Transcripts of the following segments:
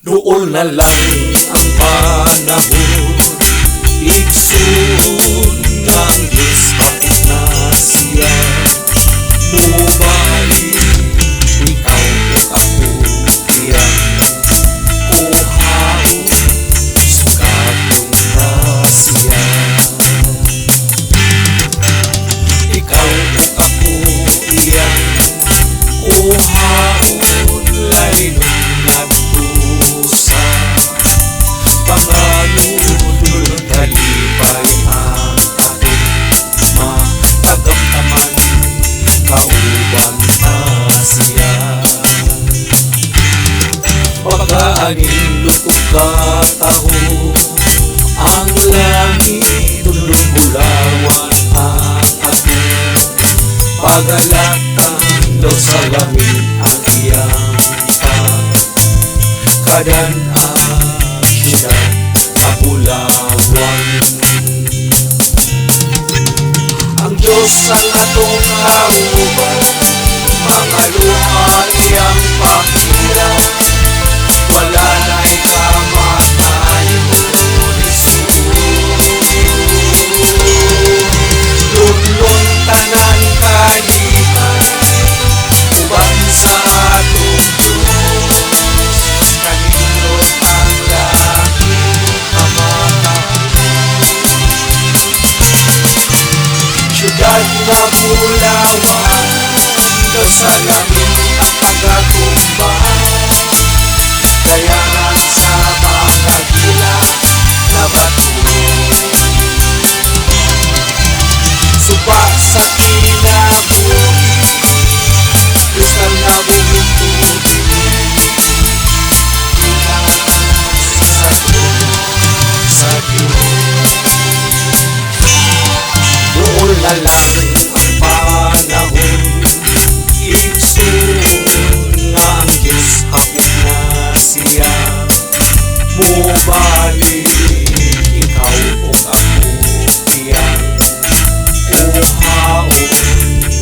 Duol na lang ang panahon, igsoon, nga ang Diyos hapit na siya mubalik. Ikaw ug ako iyang kuhaon, sugaton ta siya. Ikaw ug ako iyang kuhaon, laynon nagtusa panganod, kalipay ang atong matagamtaman, kauban ta siya. Pagkaanindot ug kataho ang langit, dulong bulawan ang atong pagalatan, daw salamin ang iyang pagkadan-an, siyudad nga bulawan. Ang Diyos ang atong kauban, mga luha iyang pahira, wala na'y kamatayon, igsoon. Lunlon tanan kalipay, uban sa atong Diyos, kanindot ang langit nga matahom. Siyudad nga bulawan, daw salamin ang kagatumba, dayanan sa mga gila na bato. Suba sa kinabuhi, kristal nga buhing tubig, gikan sa trono sa Diyos. Duol na lang ang panahon, igsoon, nga ang Diyos hapit na siya mubalik. Ikaw ug ako iyang kuhaon,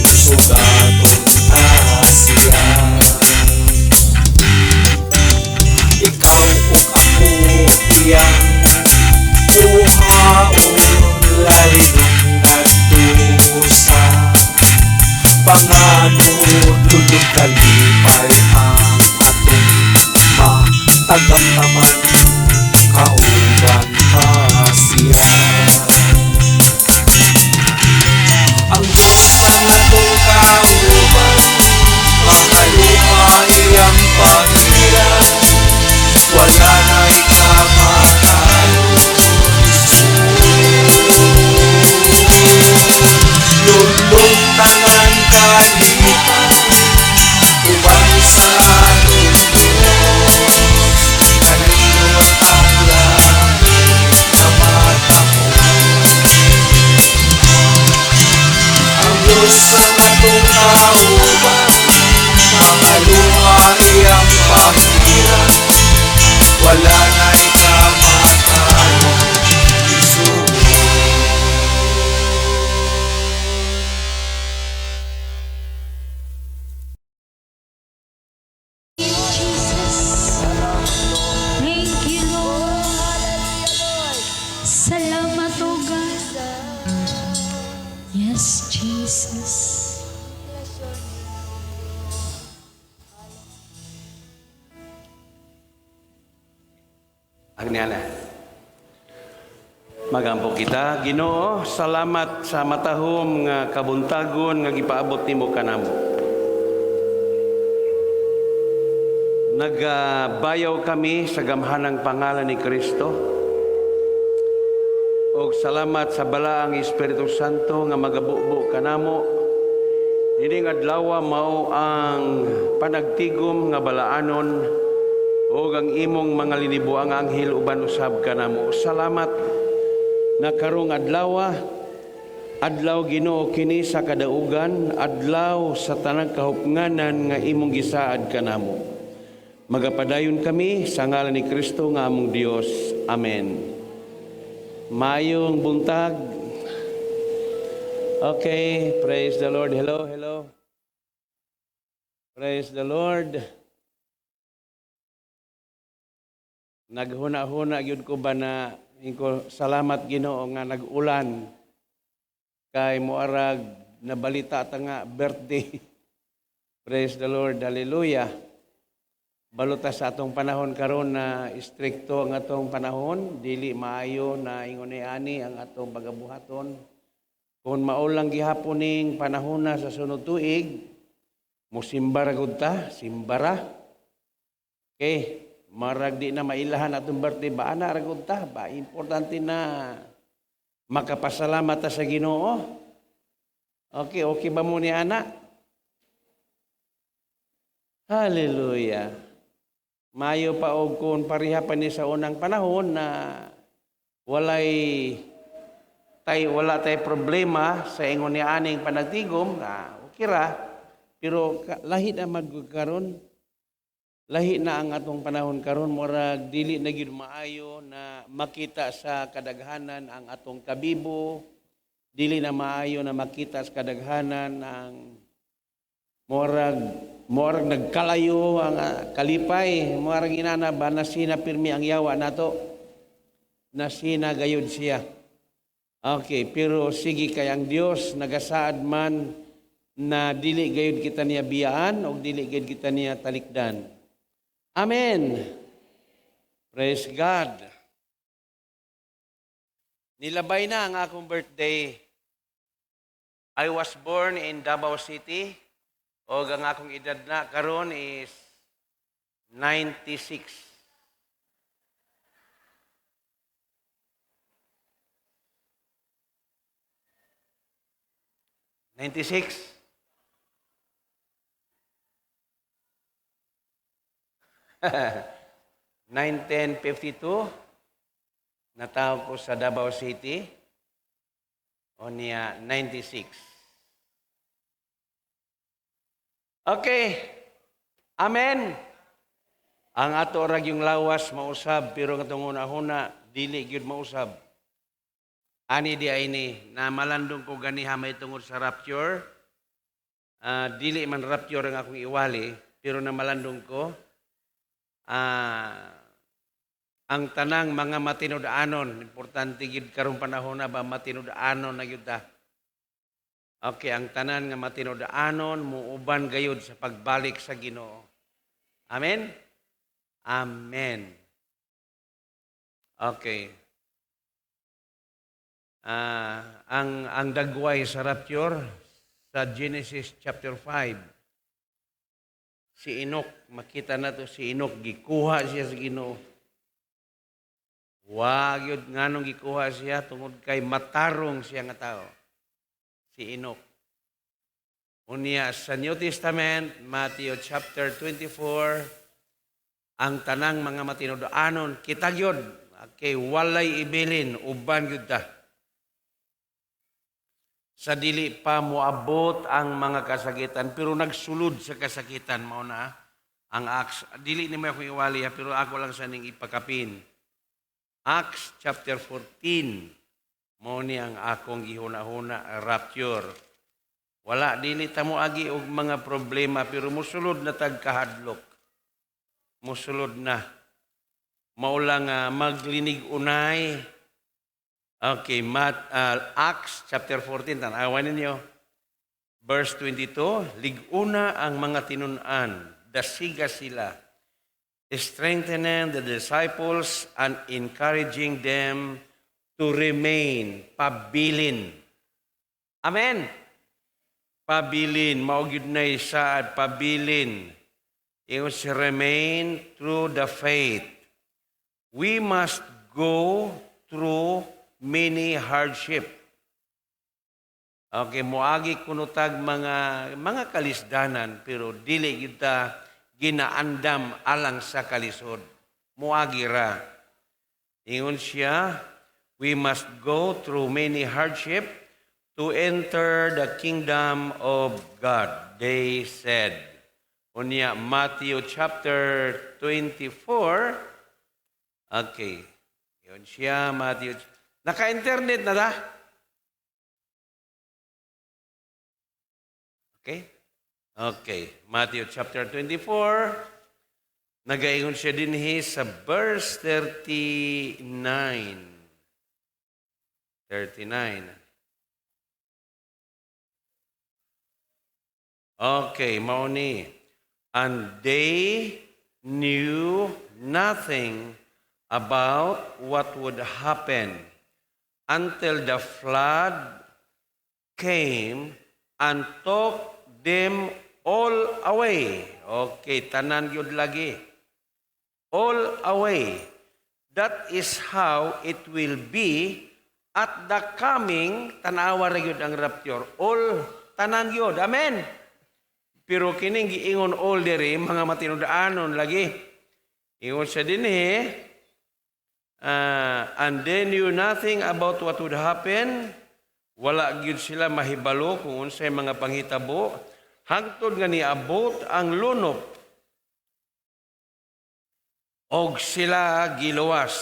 sugaton ta siya. Ikaw ug ako iyang kuhaon, laynon nagtusa panganod, dulong kalipay ang atong matagamtaman, kauban ta siya. Ang Diyos ang atong kauban, mga luha iyang pahira, wala na'y kamatayon, igsoon. Lunlon tanan kalipay, uban sa atong Diyos, kanindot ang langit nga matahom. Ang Diyos ang atong kauban, mga luha iyang pahira, wala na'y kamatayon, igsoon. Jesus. Thank you, Lord. Salamat, O God. Yes, Jesus. Agniana. Magampo kita. Ginoo, salamat sa matahom nga kabuntagon nga gipaabot nimo kanamo. Nagabayaw kami sa gamhanang pangalan ni Kristo. Og salamat sa balaang Espiritu Santo nga magabubo kanamo. Nining adlaw mao ang panagtigom nga balaanon og ang imong mga linibuang anghel uban usab kanamo. Salamat na karong adlaw, adlaw, Ginoo, kini sa kadaugan, adlaw sa tanang kahupnganan nga imong gisaad kanamo. Magapadayon kami sa ngalan ni Kristo nga among Dios. Amen. Mayong buntag. Okay, praise the Lord. Hello, hello. Praise the Lord. Naghuna-huna gyud ko ba na ingon ko, salamat Ginoo nga nag-ulan kay moarag nabalita ta nga birthday. Praise the Lord. Hallelujah. Kabalo ta sa atong panahon karon na istrikto ang atong panahon, dili maayo na ingon ni ani ang atong pagabuhaton. Kung mao lang gihapon ning panahon na sa sunod tuig, musimba ra gud ta, simbara. Okay, marag di na mailahan atong birthday ba, ana ra gud ta ba, importante na makapasalamat ta sa Ginoo. Okay ba mo ni ana? Hallelujah. Mayo pa og kung pareha pa ni sa unang panahon na walay tay wala tay problema sa ingon ni aning panagtigom, okay ra. Pero lahi na man gud karon. Lahi na ang atong panahon karon, murag dili na gyud maayo na makita sa kadaghanan ang atong kabibo, dili na maayo na makita sa kadaghanan ang murag nagkalayo ang kalipay, murag inana ba, nasina pirmi ang yawa nato, nasina gayud siya. Okay, pero sige, kay ang Dios nagasaad man na dili gayud kita niya biyaan o dili gayud kita niya talikdan. Amen. Praise God. Nilabay na ang akong birthday. I was born in Davao City. O ang akong edad na karon is 96. 96. 1952, natawag ko sa Davao City, o niya 96. Okay. Amen. Ang ato ra yung lawas mausab, pero ang atong una-una dili gyud mausab. Ani di ay ni na malandong ko ganiha may tungod sa rapture. Dili man rapture ang akong iwali, pero na malandong ko ang tanang mga matinud-anon, importante gid karong panahon na ba, matinud-anon na gyud ta. Okay, ang tanan nga matinud-anon muuban gayud sa pagbalik sa Ginoo. Amen? Amen. Okay. Ang dagway sa rapture sa Genesis chapter 5. Si Enoch, makita na to si Enoch, gikuha siya sa Ginoo. Wa gyud nganong gikuha siya, tungod kay matarong siya nga tao. Si Enoch. Unya sa New Testament, Matthew chapter 24, ang tanang mga matinud-anon kita gyud, okay, walay ibilin, uban gyud ta. Sa dili pa moabot ang mga kasakitan, pero nagsulod sa kasakitan, mao na ang Acts. Dili ni mo akong iwali, ha, pero ako lang sa ning ipakapin. Acts chapter 14, mao ni ang akong gihuna-huna, rapture. Wala, dili ta mo agi og mga problema, pero musulod na tag kahadlok. Musulod na. Mao lang maglinig unay. Okay, Acts chapter 14, tan-awan ninyo. Verse 22, lig-una ang mga tinun-an, dasiga sila, strengthening the disciples and encouraging them to remain, pabilin. Amen. Pabilin, mao gyud na saad pabilin. It was remain through the faith. We must go through many hardship. Okay, moagi kuno tag mga kalisdanan, pero dili kita ginaandam alang sa kalisod. Moagi ra. Ingon siya, we must go through many hardship to enter the kingdom of God, they said. Unya, Matthew chapter 24. Okay. Yun siya, Matthew. Naka-internet na ta? Okay? Okay. Matthew chapter 24. Nagaingon siya dinhi sa verse 39. 39. Okay, mao ni. "And they knew nothing about what would happen until the flood came and took them all away." Okay, tanan gyud lagi. All away. "That is how it will be at the coming," tanawa ra gyud ang rapture. All, tanan gyud. Amen. Pero kining giingon all diri, mga matinud-anon lagi. Ingon siya dinhi, "And they knew nothing about what would happen." Wala gyud sila mahibalo kung unsay mga panghitabo hangtod nga niabot ang lunop og sila giluwas.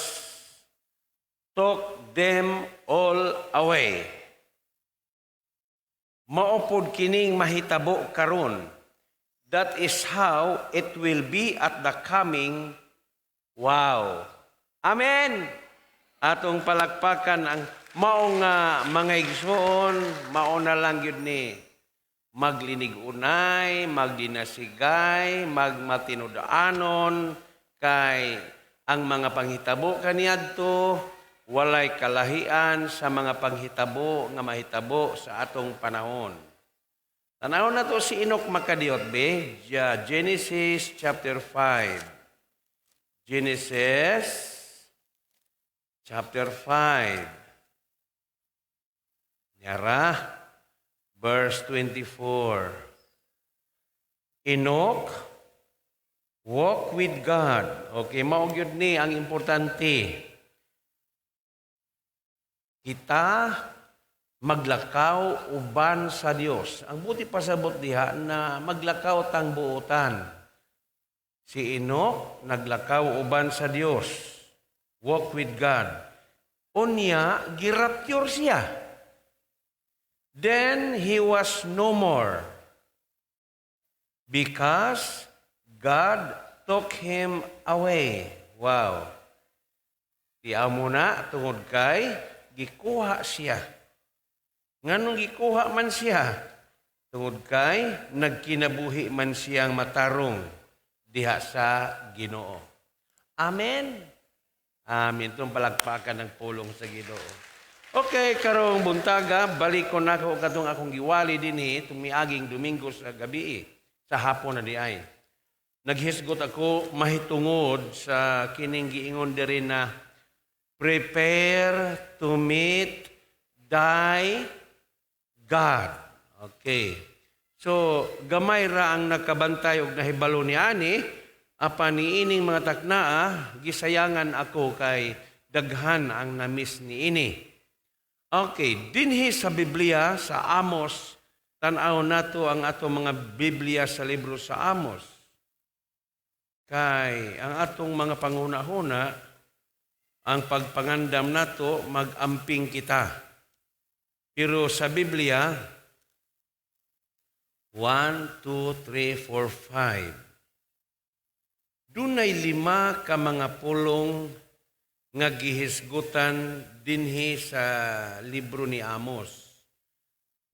Took them all away. Mao pod kining mahitabo karon. That is how it will be at the coming. Wow. Amen. Atong palakpakan ang mao nga, mga igsoon, mao na lang gyud ni maglinig-unay, magdinasigay, magmatinud-anon kay ang mga panghitabo kaniadto walay kalahian sa mga panghitabo nga mahitabo sa atong panahon. Tanawon na to si Enoch makadiyot be, Genesis chapter 5. Genesis chapter 5. Nyara, verse 24. Enoch walk with God. Okay, mao gyud ni ang importante. Kita maglakaw uban sa Dios. Ang buot pasabot diha na maglakaw tang buotan. Si Enoch naglakaw uban sa Dios. Walk with God. Unya girapture siya. Then he was no more because God took him away. Wow. Tiaw mo na tungod kay gikuha siya. Nganong gikuha man siya? Tungod kay nagkinabuhi man siyang matarong diha sa Ginoo. Amen. Amen. Itong palagpakan ng pulong sa Ginoo. Okay, karong buntaga, balik ko na ako katong akong giwali dinhi itong miaging Domingo sa gabi, sa hapon na diay. Naghisgot ako mahitungod sa kining giingon diri na "Prepare to meet thy God." Okay. So, gamay ra ang nakabantay og nahibalo ni ani, apan niining mga taknaa, gisayangan ako kay daghan ang namiss niini. Okay, dinhi sa Biblia sa Amos, tan-aw nato ang ato mga Biblia sa libro sa Amos. Kay ang atong mga panghuna-huna, ang pagpangandam nato, mag-amping kita. Pero sa Biblia, 1, 2, 3, 4, 5. Dunay lima ka mga pulong nga gihisgutan dinhi sa libro ni Amos.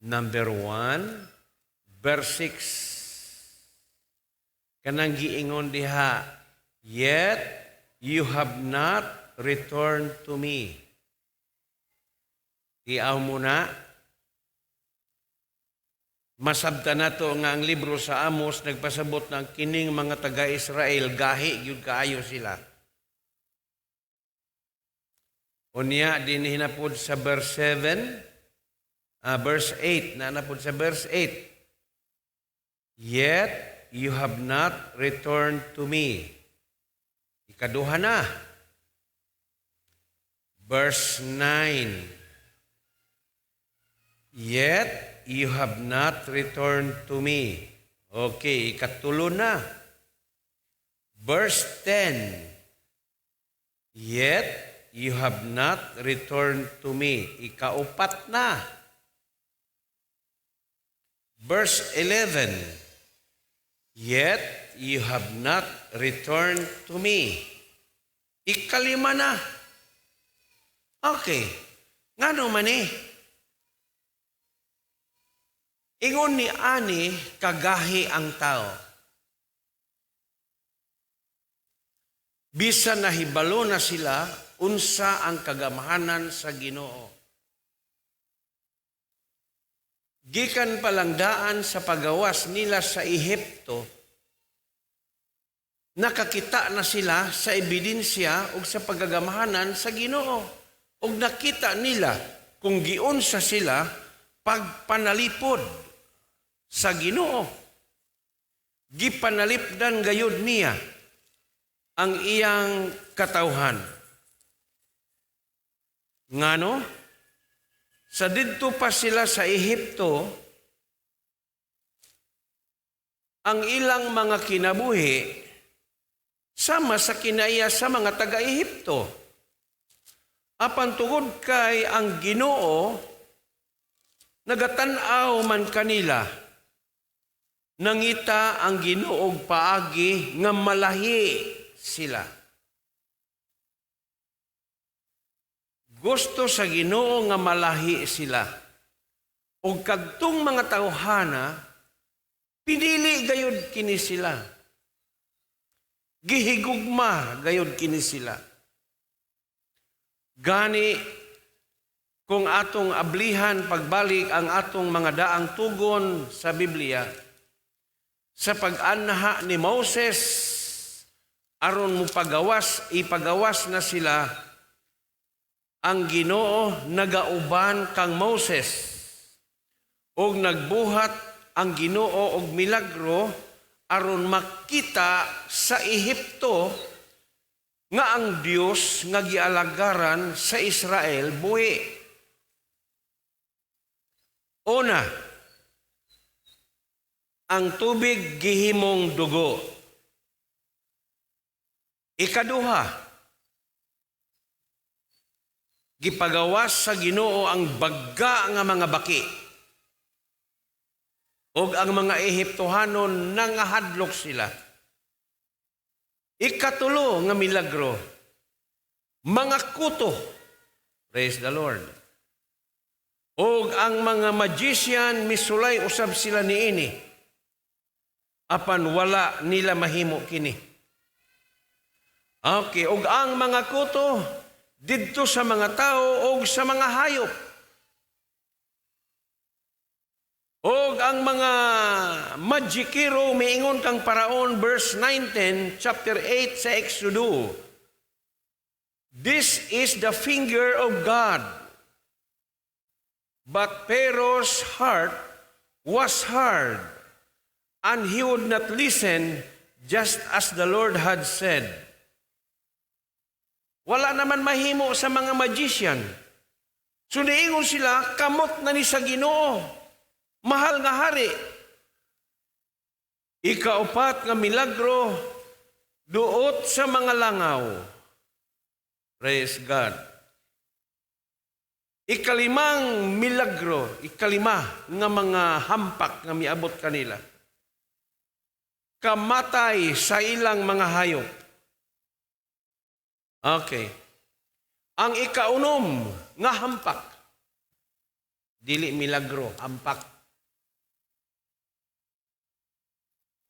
Number 1, verse 6. Kanang giingon diha, "Yet you have not returned to me." Tiaw mo na, masabta nato nga ang libro sa Amos nagpasabot ng kining mga taga-Israel gahi gyud kaayo sila. Unya dinhi na pod sa verse 7, verse 8, na na pod sa verse 8. "Yet you have not returned to me." Ikaduha na. Verse 9. "Yet you have not returned to me." Okay, ikatulo na. Verse 10. "Yet you have not returned to me." Ikaupat na. Verse 11. "Yet you have not returned to me." Ikalima na. Okay. Ngano man eh? Ingon ni ani kagahi ang tao. Bisan nahibalo na sila unsa ang kagamahanan sa Ginoo. Gikan palangdaan sa pagawas nila sa Ehipto, nakakita na sila sa ebidensya ug sa pagagamahanan sa Ginoo. Ug nakita nila kung giunsa sila pagpanalipod sa Ginoo. Gipanalipdan gayud niya ang iyang katawhan. Ngano? Sa didto pa sila sa Ehipto, ang ilang mga kinabuhi sama sa kinaiya sa mga taga-Ehipto. Apan tungod kay ang Ginoo nagatan-aw man kanila, nangita ang Ginoo og paagi nga malahi sila. Gusto sa Ginoo nga malahi sila. Og kadtong mga tawhana, pinili gayud kini sila. Gihigugma gayud kini sila. Gani kung atong ablihan pagbalik ang atong mga daang tugon sa Biblia, sa pag-anha ni Moses, aron mo pagawas, ipagawas na sila, ang Ginoo nagauban kang Moses. Og nagbuhat ang Ginoo og milagro aron makita sa Ehipto nga ang Dios nga gialagaran sa Israel buhi. Una, ang tubig gihimong dugo. Ikaduha, gipagawas sa Ginoo ang bagga nga mga baki. Og ang mga Ehiptohanon nangahadlok sila. Ikatulo nga milagro, mga kuto. Praise the Lord. Og ang mga magician misulay usab sila niini. Apan wala nila mahimo kini. Okay, og ang mga kuto didto sa mga tao og sa mga hayop. Og ang mga magikero miingon kang Paraon, verse 19, chapter 8 sa Exodo. "This is the finger of God." But Pharaoh's heart was hard, and he would not listen, just as the Lord had said. Wala naman mahimo sa mga magician. So niingon sila, "Kamot na ni sa Ginoo, mahal nga hari." Ikaupat nga milagro, duot sa mga langaw. Praise God. Ikalimang milagro, ikalima nga mga hampak nga miabot kanila, kamatay sa ilang mga hayop. Okay. Ang ikaunom nga hampak, dili milagro, hampak.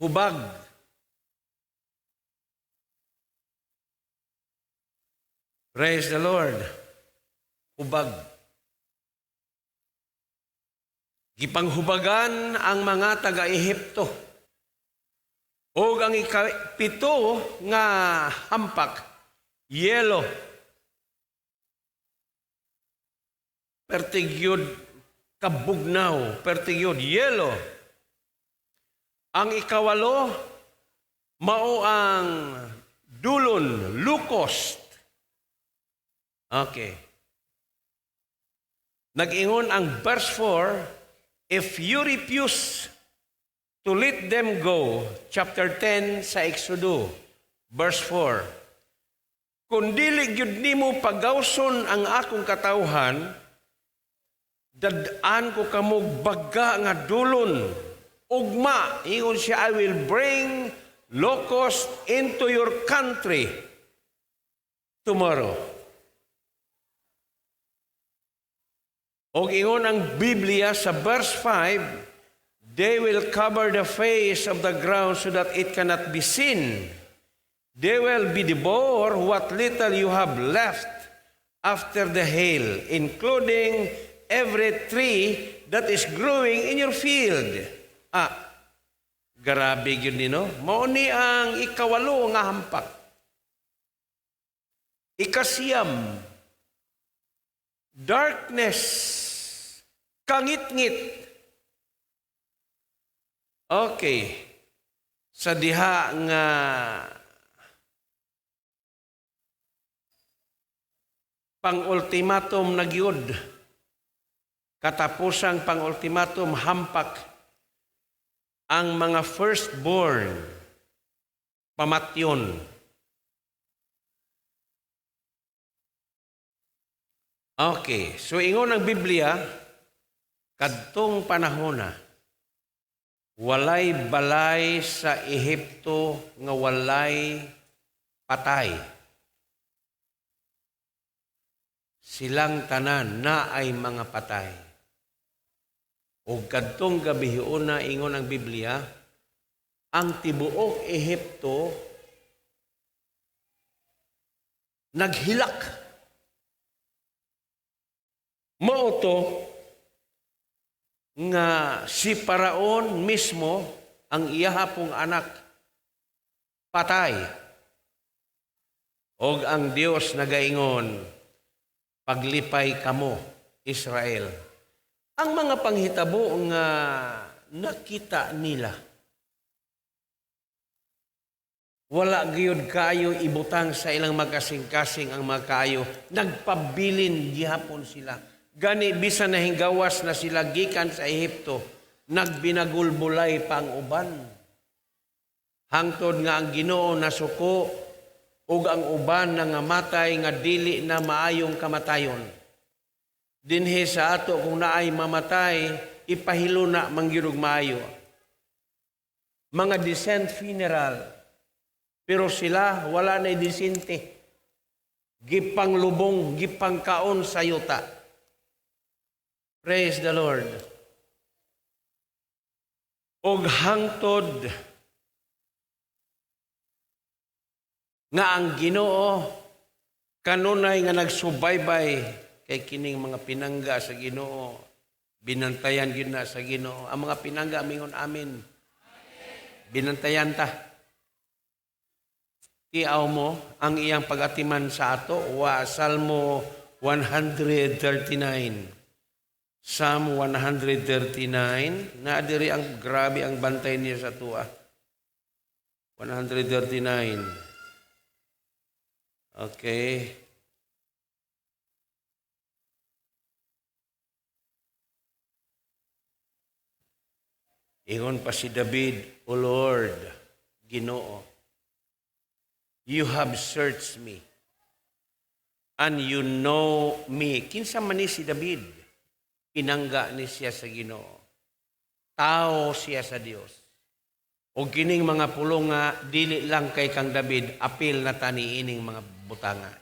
Hubag. Praise the Lord. Hubag. Gipanghubagan ang mga taga-Ehipto. Og ang ikapito nga hampak, yelo. Pertigyod kabugnaw, pertigyod yelo. Ang ikawalo, mao ang dulon, locust. Okay. Nag-ingon ang verse 4, "If you refuse to let them go," chapter 10 sa Exodo, verse 4, "Kung dili gyud nimo pagawson ang akong katawhan, dad-an ko kamo baga nga dulon." Ugma, ingon siya, "I will bring locust into your country tomorrow." Og ingon ang Biblia sa verse 5, "They will cover the face of the ground so that it cannot be seen. They will be devour what little you have left after the hail, including every tree that is growing in your field." Ah, grabe gyud ni, no? Mao ni ang ikawalo nga hampak. Ikasiyam, darkness, kangitngit. Okay. Sa diha nga pang-ultimatum na gyud, katapusang pang-ultimatum hampak, ang mga firstborn pamatyon. Okay, so ingon ang Biblia, kadtong panahona, walay balay sa Ehipto nga walay patay. Silang tanan na ay mga patay. O kadtong gabihiuna, ingon ang Biblia, ang tibuok Ehipto naghilak. Mao to nga si Paraon mismo, ang iyahapong anak, patay. Og ang Dios nagaingon, "Paglipay kamo, Israel." Ang mga panghitabo nga nakita nila, wala gyud kaayo ibutang sa ilang magkasing-kasing ang mga kaayo. Nagpabilin gihapon sila. Gani bisan nahinggawas na sila gikan sa Ehipto, nagbinagulbulay pa ang uban. Hangtod nga ang Ginoo nasuko ug ang uban nangamatay nga dili na maayong kamatayon. Dinhi sa ato, kung naay mamatay, ipahilo na man gyud og maayo. Mga decent funeral. Pero sila wala na disente. Gipanglubong, gipangkaon sa yuta. Praise the Lord. Og hangtod nga ang Ginoo kanunay nga nagsubaybay kay kining mga pinangga sa Ginoo, binantayan gyud na sa Ginoo. Ang mga pinangga mingon amin. Binantayan ta. Tiaw mo ang iyang pagatiman sa ato wa Salmo 139. Psalm 139, na diri ang grabe ang bantay niya sa tuwa. 139. Okay. Ingon pa si David, "O Lord, Ginoo, you have searched me, and you know me." Kinsa man ni si David? Pinangga ni siya sa Ginoo. Tao siya sa Dios. O kining mga pulong nga dili lang kay kang David, apil na tani ining mga butanga.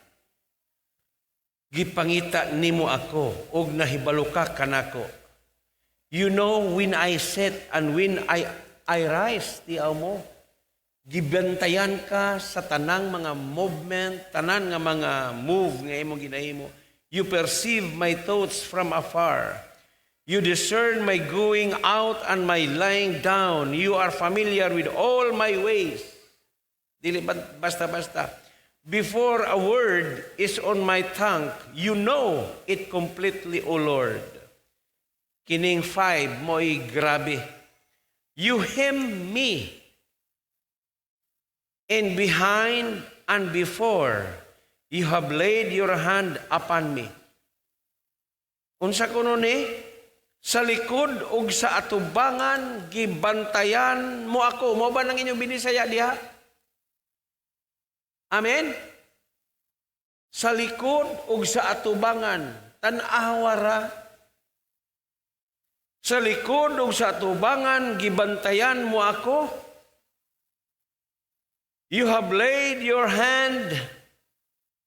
"Gipangita nimo ako og nahibalo ka kanako. You know when I sit and when I rise." Tiaw mo. Gibantayan ka sa tanang mga movement, tanan nga mga move nga imong ginahimo. "You perceive my thoughts from afar. You discern my going out and my lying down. You are familiar with all my ways." Dili basta-basta. "Before a word is on my tongue, you know it completely, O Lord." Kining 5 mo'y grabe. "You hem me in behind and before. You have laid your hand upon me." Unsa kuno ni? Sa likod ug sa atubangan gibantayan mo ako. Mo ba nang inyong binisaya diha? Amen? Sa likod ug sa atubangan, tan-awa ra. Sa likod ug sa atubangan gibantayan mo ako. You have laid your hand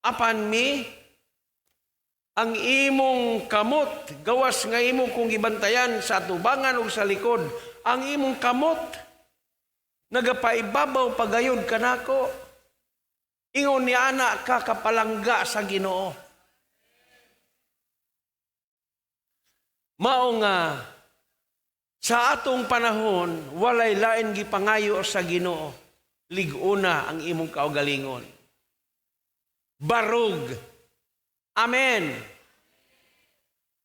upon me. Ang imong kamot, gawas nga imo kong gibantayan sa atubangan ug sa likod, ang imong kamot nagapaibabaw pagayod kanako. Ingon ni ana ka kapalangga sa Ginoo. Mao nga sa atong panahon walay lain gipangayo sa Ginoo, lig-una ang imong kaugalingon. Barog. Amen.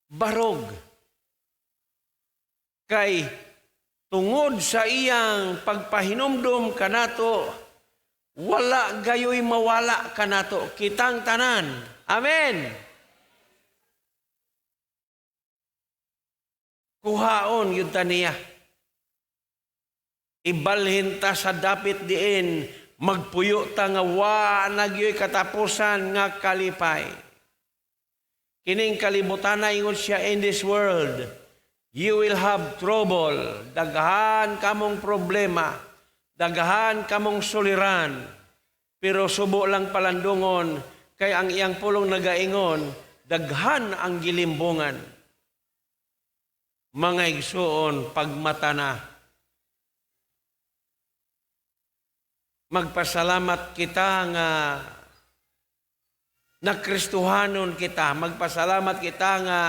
Barog. Kay tungod sa iyang pagpahinumdum kanato, wala gayoy mawala kanato kitang tanan. Amen. Kuhaon yun ta niya. Ibalhin ta sa dapit diin, magpuyo ta nga wa nagyoy katapusan nga kalipay. Kining kalibutan na ingon siya, in this world, you will have trouble. Daghan kamong problema, daghan kamong suliran, pero subo lang palandungon, kay ang iyang pulong nagaingon, daghan ang gilimbungan. Mga igsuon, pagmata na. Magpasalamat kita nga nakristuhanon kita. Magpasalamat kita nga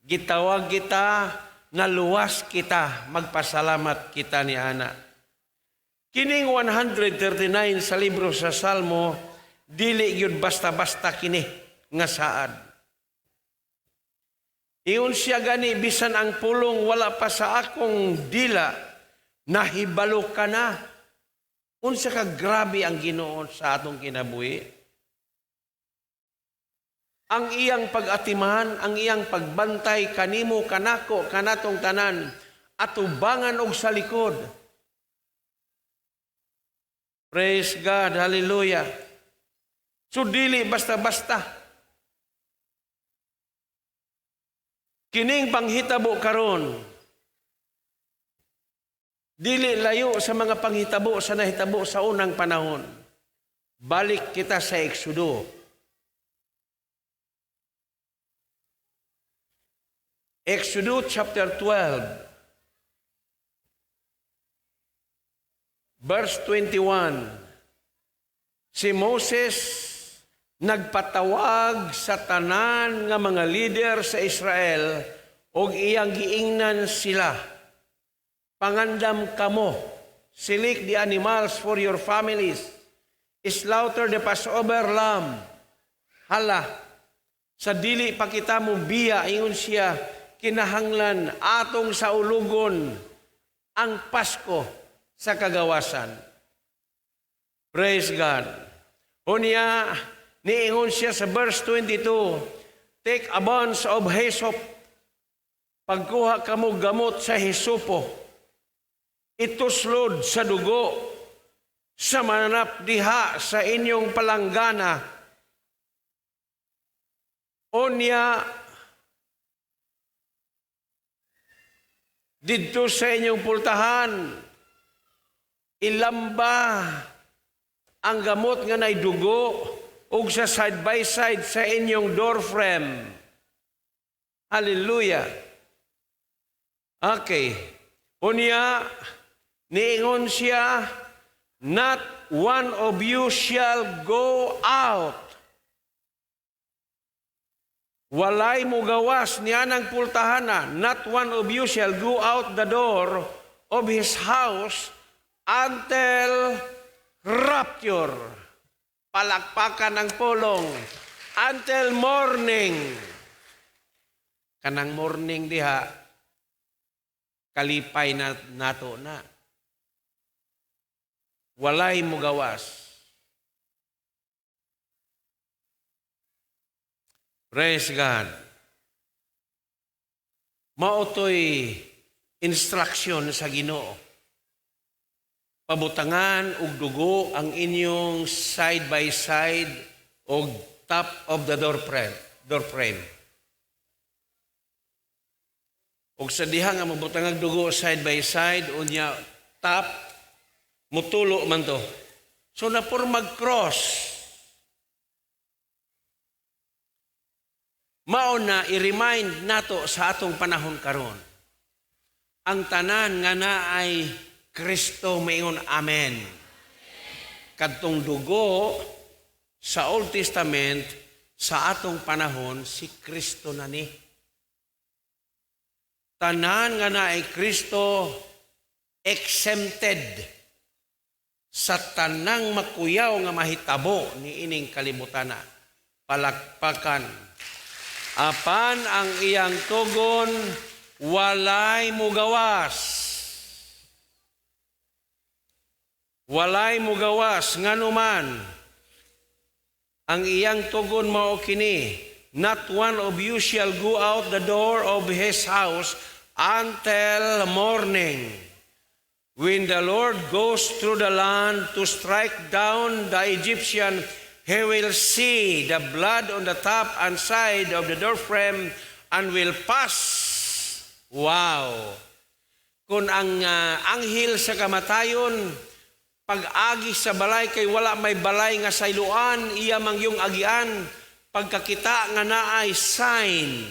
gitawag kita, naluwas kita. Magpasalamat kita ni Ana. Kining 139 sa libro sa Salmo, dili gyud basta-basta kini nga saad. Iyon siya gani, bisan ang pulong wala pa sa akong dila, nahibalo ka na. Unsa ka grabe ang Ginoo sa atong kinabuhi. Ang iyang pag-atiman, ang iyang pagbantay kanimo, kanako, kanatong tanan, atubangan og sa likod. Praise God, hallelujah. So dili basta-basta. Kining panghitabo karon, dili layo sa mga panghitabo sa nahitabo sa unang panahon. Balik kita sa Exodo. Exodo chapter 12, verse 21. Si Moses nagpatawag sa tanan nga mga leader sa Israel og iyang giingnan sila. Pangandam kamo, select the animals for your families, slaughter the Passover lamb. Hala, sa dili pa kita mo biya, ingon siya, kinahanglan atong saulugon ang Pasko sa kagawasan. Praise God. Unya, niingon siya sa verse 22, take a bunch of hyssop, pagkuha kamo gamot sa hisopo, ituslod sa dugo, sa mananap diha sa inyong palanggana. Unya, didto sa inyong pultahan, ilamba ang gamot nga nay dugo ug sa side by side sa inyong door frame. Hallelujah. Okay. Unya, niingon siya, not one of you shall go out. Walay mugawas niya ng pultahana, not one of you shall go out the door of his house until rapture. Palakpakan ng pulong. Until morning. Kanang morning diha, kalipay na nato na. Walay mugawas. Praise God. Maotoy instruction sa Ginoo. Pabutangan og dugo ang inyong side by side og top of the door frame. Door frame. Og sa diha nga mabutangag dugo side by side unya top, mutulo man to. So napurmag cross. Mao na i-remind nato sa atong panahon karon. Ang tanan nga naay Kristo moingon amen. Kadtong dugo sa Old Testament, sa atong panahon si Kristo na ni. Tanan nga naay Kristo exempted sa tanang makuyaw nga mahitabo ni ining kalibutana. Palakpakan. Apan ang iyang tugon, walay mugawas. Walay mugawas nganuman ang iyang tugon mao kini, "Not one of you shall go out the door of his house until morning. When the Lord goes through the land to strike down the Egyptian, he will see the blood on the top and side of the doorframe and will pass." Wow! Kung ang anghel sa kamatayon pag-agi sa balay, kay wala may balay nga sayloan, iya mang yung agian, pagkakita nga naay sign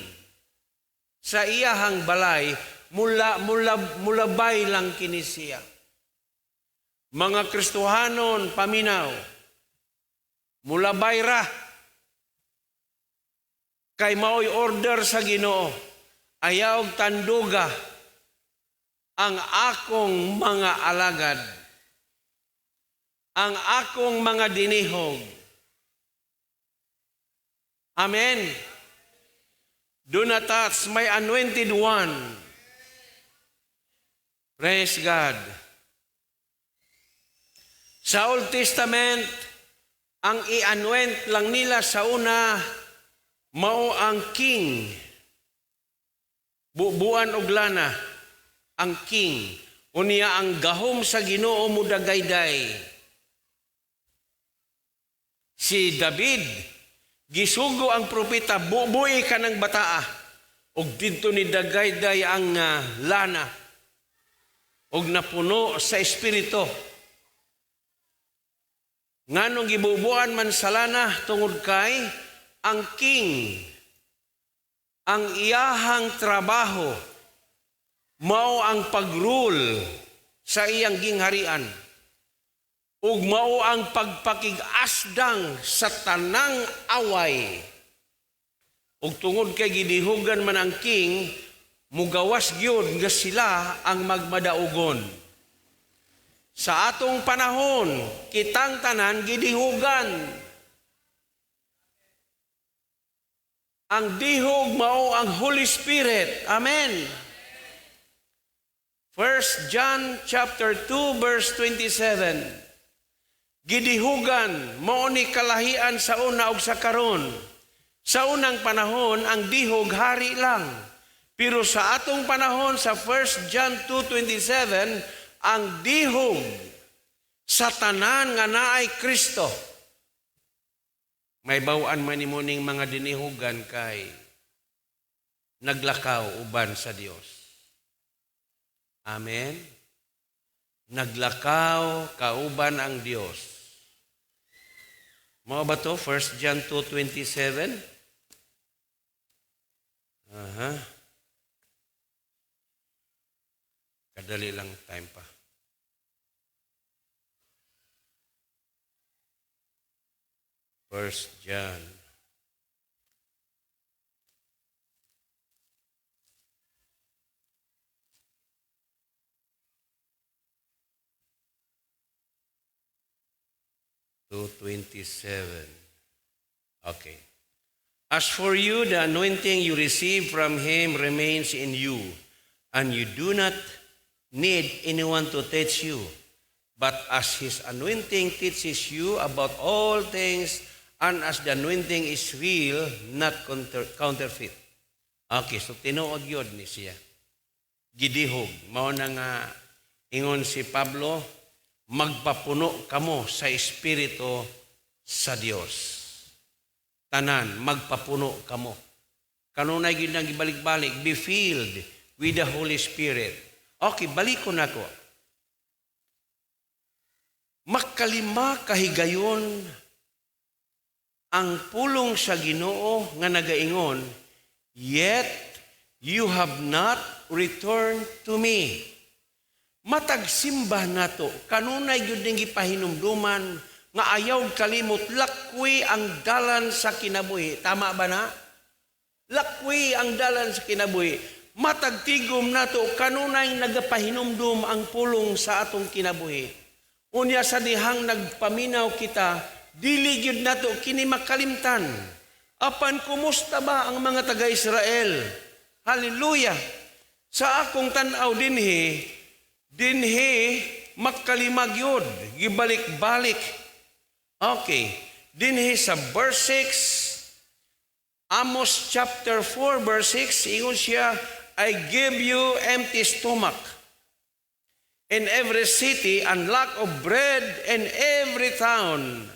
sa iyahang balay, mula mula mulabay lang kini siya. Mga Kristohanon, paminaw, mulabay ra kay maoy order sa Ginoo: "Ayaw tanduga ang akong mga alagad, ang akong mga dinihog." Amen. Do not touch my anointed one. Praise God. Sa Old Testament, ang i-anoint lang nila sa una, mao ang king. Bubuan og lana, ang king. Unya ang gahom sa Ginoo mudagayday. Si David, gisugo ang propeta, "Bubui ka ng bataa." Og didto ni dagayday ang lana. Og napuno sa Espiritu. Nganong gibubuan man sa lana? Tungod kay ang king, ang iyahang trabaho, mao ang pag-rule sa iyang gingharian ug mao ang pagpakig-asdang sa tanang away. Ug tungod kay gidihugan man ang king, mugawas gyud nga sila ang magmadaugon. Sa atong panahon, kitang tanan gidihugan. Ang dihog mao ang Holy Spirit. Amen. 1 John chapter 2 verse 27. Gidihugan mao ni kalahian sa una ug sa karon. Sa unang panahon, ang dihog hari lang. Pero sa atong panahon, sa 1 John 2:27, ang dihog sa tanan nga naay Kristo. May bawaan man nimo ning mga dinihugan kay naglakaw uban sa Dios. Amen. Naglakaw kauban ang Dios. Mao ba to? 1 John 2:27? Aha. Kadali lang, time pa. 1 John. 2:27. Okay. "As for you, the anointing you receive from him remains in you, and you do not need anyone to teach you. But as his anointing teaches you about all things, and as the anointing is real, not counterfeit." Okay, so tinuod yun ni siya. Gidihog. Mao na nga ingon si Pablo, "Magpapuno kamo sa Espiritu sa Dios." Tanan, magpapuno kamo. Kanunay gyud nang gibalik-balik, be filled with the Holy Spirit. Okay, balik ko na ko. Makalima kahigayon ang pulong sa Ginoo nga nagaingon, "Yet you have not returned to me." Matag simba nato, kanunay gyud ning gipahinumduman nga ayaw kalimot, lakwi ang dalan sa kinabuhi. Tama ba na? Lakwi ang dalan sa kinabuhi. Matag tigom nato, kanunay nagapahinumdum ang pulong sa atong kinabuhi. Unya sa dihang nagpaminaw kita, dili gyud nato kini makalimtan. Apan kumusta ba ang mga taga-Israel? Hallelujah! Sa akong tan-aw dinhi, dinhi makalima gyud, gibalik-balik. Okay, dinhi sa verse 6, Amos chapter 4 verse 6, ingon siya, "I give you empty stomach in every city and lack of bread in every town."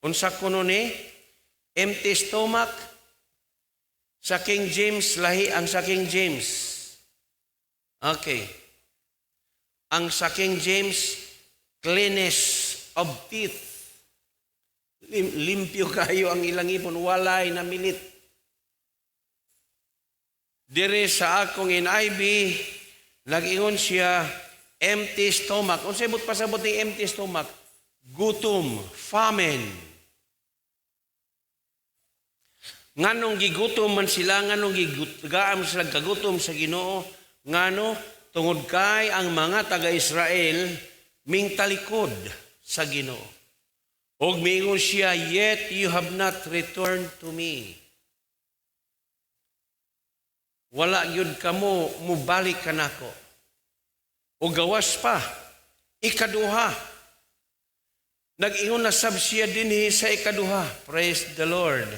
Unsa kuno ni? Empty stomach. Sa King James, lahi ang sa King James. Okay. Ang sa King James, cleanness of teeth. Limpyo kayo ang ilang ipon, walay namilit. Dire sa akong NIV, nag-ingon siya, empty stomach. Unsay buot pasabot ni empty stomach? Gutom, famine. Nganong gigutom man sila, nganong gigutom sila kagutom sa Ginoo, ngano tungod kay ang mga taga-Israel mingtalikod sa Ginoo. Og miingon siya, "Yet you have not returned to me." Wala gyud kamo mubalik kanako. O gawas pa, ikaduha. Nag-ingon na sab siya dinhi sa ikaduha. Praise the Lord.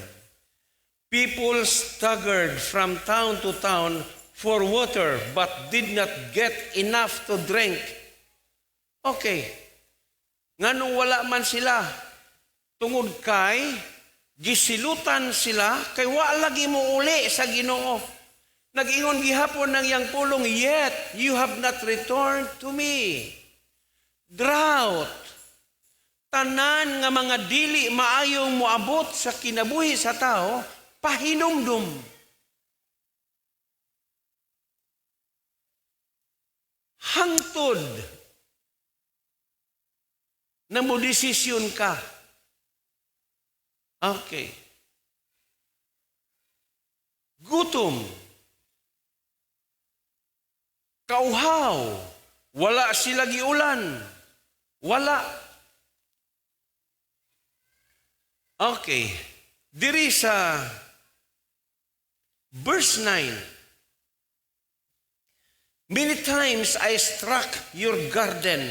"People staggered from town to town for water but did not get enough to drink." Okay. Nganong wala man sila? Tungod kay gisilutan sila kay wa lagi mo uli sa Ginoo. Nag-ingon gihapon ng iyang pulong, "Yet you have not returned to me." Drought. Tanan nga mga dili maayong moabot sa kinabuhi sa tao, pahinumdum. Hangtod na mo desisyon ka. Okay. Gutom. Kauhaw. Wala sila giulan. Wala. Okay. Diri sa verse 9. "Many times I struck your garden."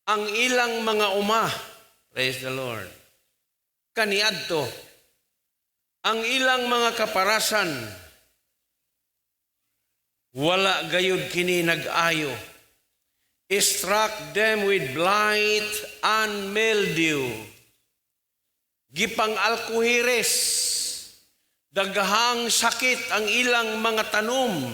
Ang ilang mga uma, praise the Lord, kaniadto, ang ilang mga kaparasan, wala gayud kini nag-ayo. "Struck them with blight and mildew." Gipang alkuhiris, daghang sakit ang ilang mga tanom.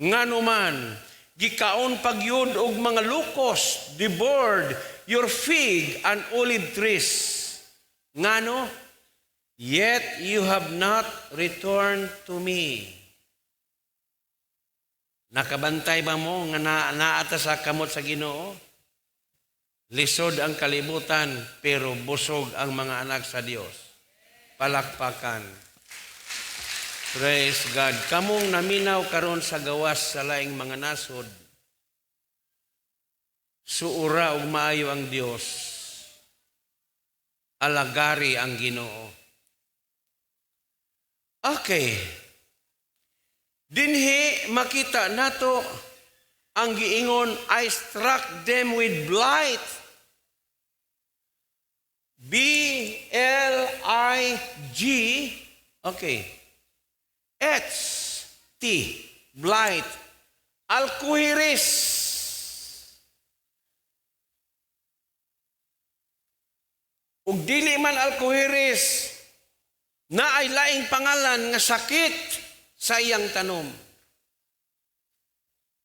Nganuman, gikaon pagyud og mga locust, devoured your fig and olive trees. Ngano? "Yet you have not returned to me." Nakabantay ba mo nga naata sa kamot sa Ginoo? Lisod ang kalibutan pero busog ang mga anak sa Dios. Palakpakan. Praise God. Kamong naminaw karon sa gawas sa laing mga nasod, suura og maayo ang Dios. Alagari ang Ginoo. Okay. Dinhi makita nato ang giingon, "I struck them with blight." B-L-I-G, okay, H, T, blight, alkuhiris. Ug dili man alkuhiris, naay laing pangalan nga sakit sa iyang tanom.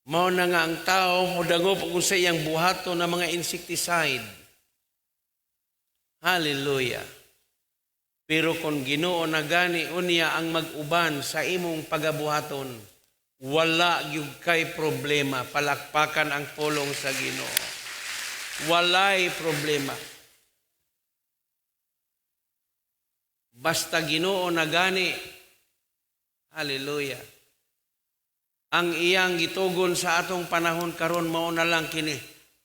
Mao na nga ang tao modangop og sa iyang buhaton na mga insecticide. Hallelujah. Pero kung Ginoo na gani unya ang mag-uban sa imong pagabuhaton, wala gyud kay problema. Palakpakan ang pulong sa Ginoo. Walay problema. Basta Ginoo na gani. Hallelujah. Ang iyang gitugon sa atong panahon karon mao na lang kini.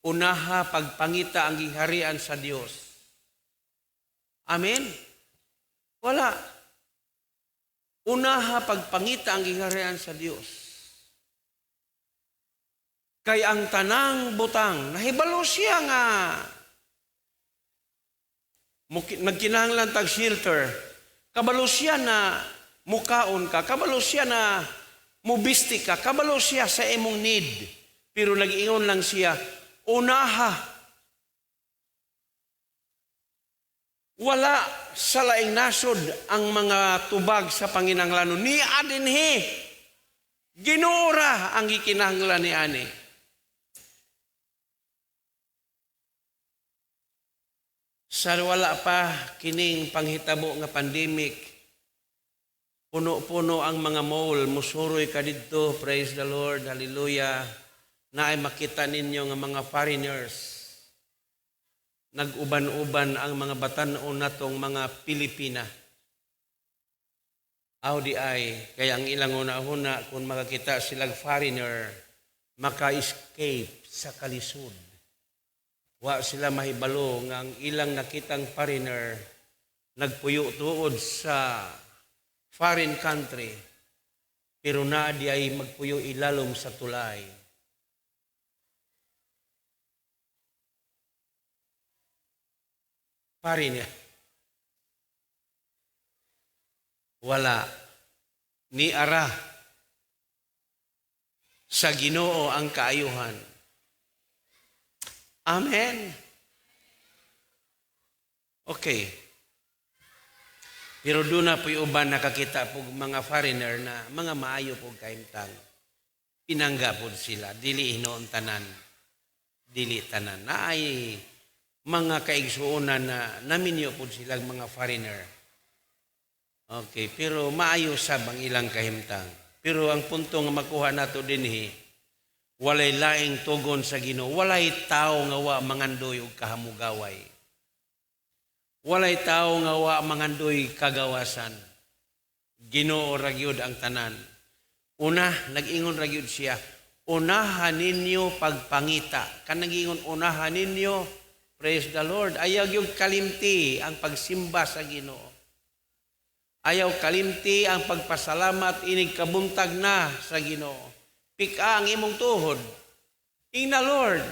Unaha pagpangita ang giharian sa Dios. Amen. Wala. Unaha pagpangita ang giharian sa Dios. Kay ang tanang butang, nahibalo siya nga nagkinahanglan tag shelter. Kabalo siya na mukaon ka, kabalo siya na mubisti ka, kabalo siya sa imong need. Pero nag-ingon lang siya, unaha. Wala sa laing nasod ang mga tubag sa panginahanglanon. Ni adinhi, Ginoo ra ang gikinahanglan ni ani. Sa wala pa kining panghitabo nga pandemic, puno-puno ang mga mall, musuroy ka didto, praise the Lord, hallelujah, naay makita ninyo nga mga foreigners. Nag-uban-uban ang mga batan-on natong mga Pilipina. Aw di ay, kaya ang ilang una-una kung makakita silang foreigner, maka-escape sa kalisod. Wa sila mahibalo nga ang ilang nakitang foreigner nagpuyo tuod sa foreign country, pero naa di ay magpuyo ilalom sa tulay. Foreigner. Wala. Ni ara sa Ginoo ang kaayuhan. Amen. Okay. Pero doon na po'y uban nakakita po mga foreigner na mga maayo po kahimtang. Pinangga po sila. Dili hinoon tanan. Dili tanan. Na ay mga kaigsuonan na naminyo po silang mga foreigner. Okay, pero maayo sab ang ilang kahimtang. Pero ang punto nga makuha nato dinhi, walay laing tugon sa Ginoo, walay tao nga wa mangandoy og kahamugaway. Walay tao nga wa mangandoy kagawasan. Ginoo ra gyud ang tanan. Una, nag-ingon ra gyud siya, unahan ninyo pagpangita. Kan nag-ingon unahan ninyo, praise the Lord. Ayaw gyud kalimti ang pagsimba sa Ginoo. Ayaw kalimti ang pagpasalamat inig kabuntag na sa Ginoo. Pika ang imong tuhod. Ingna Lord,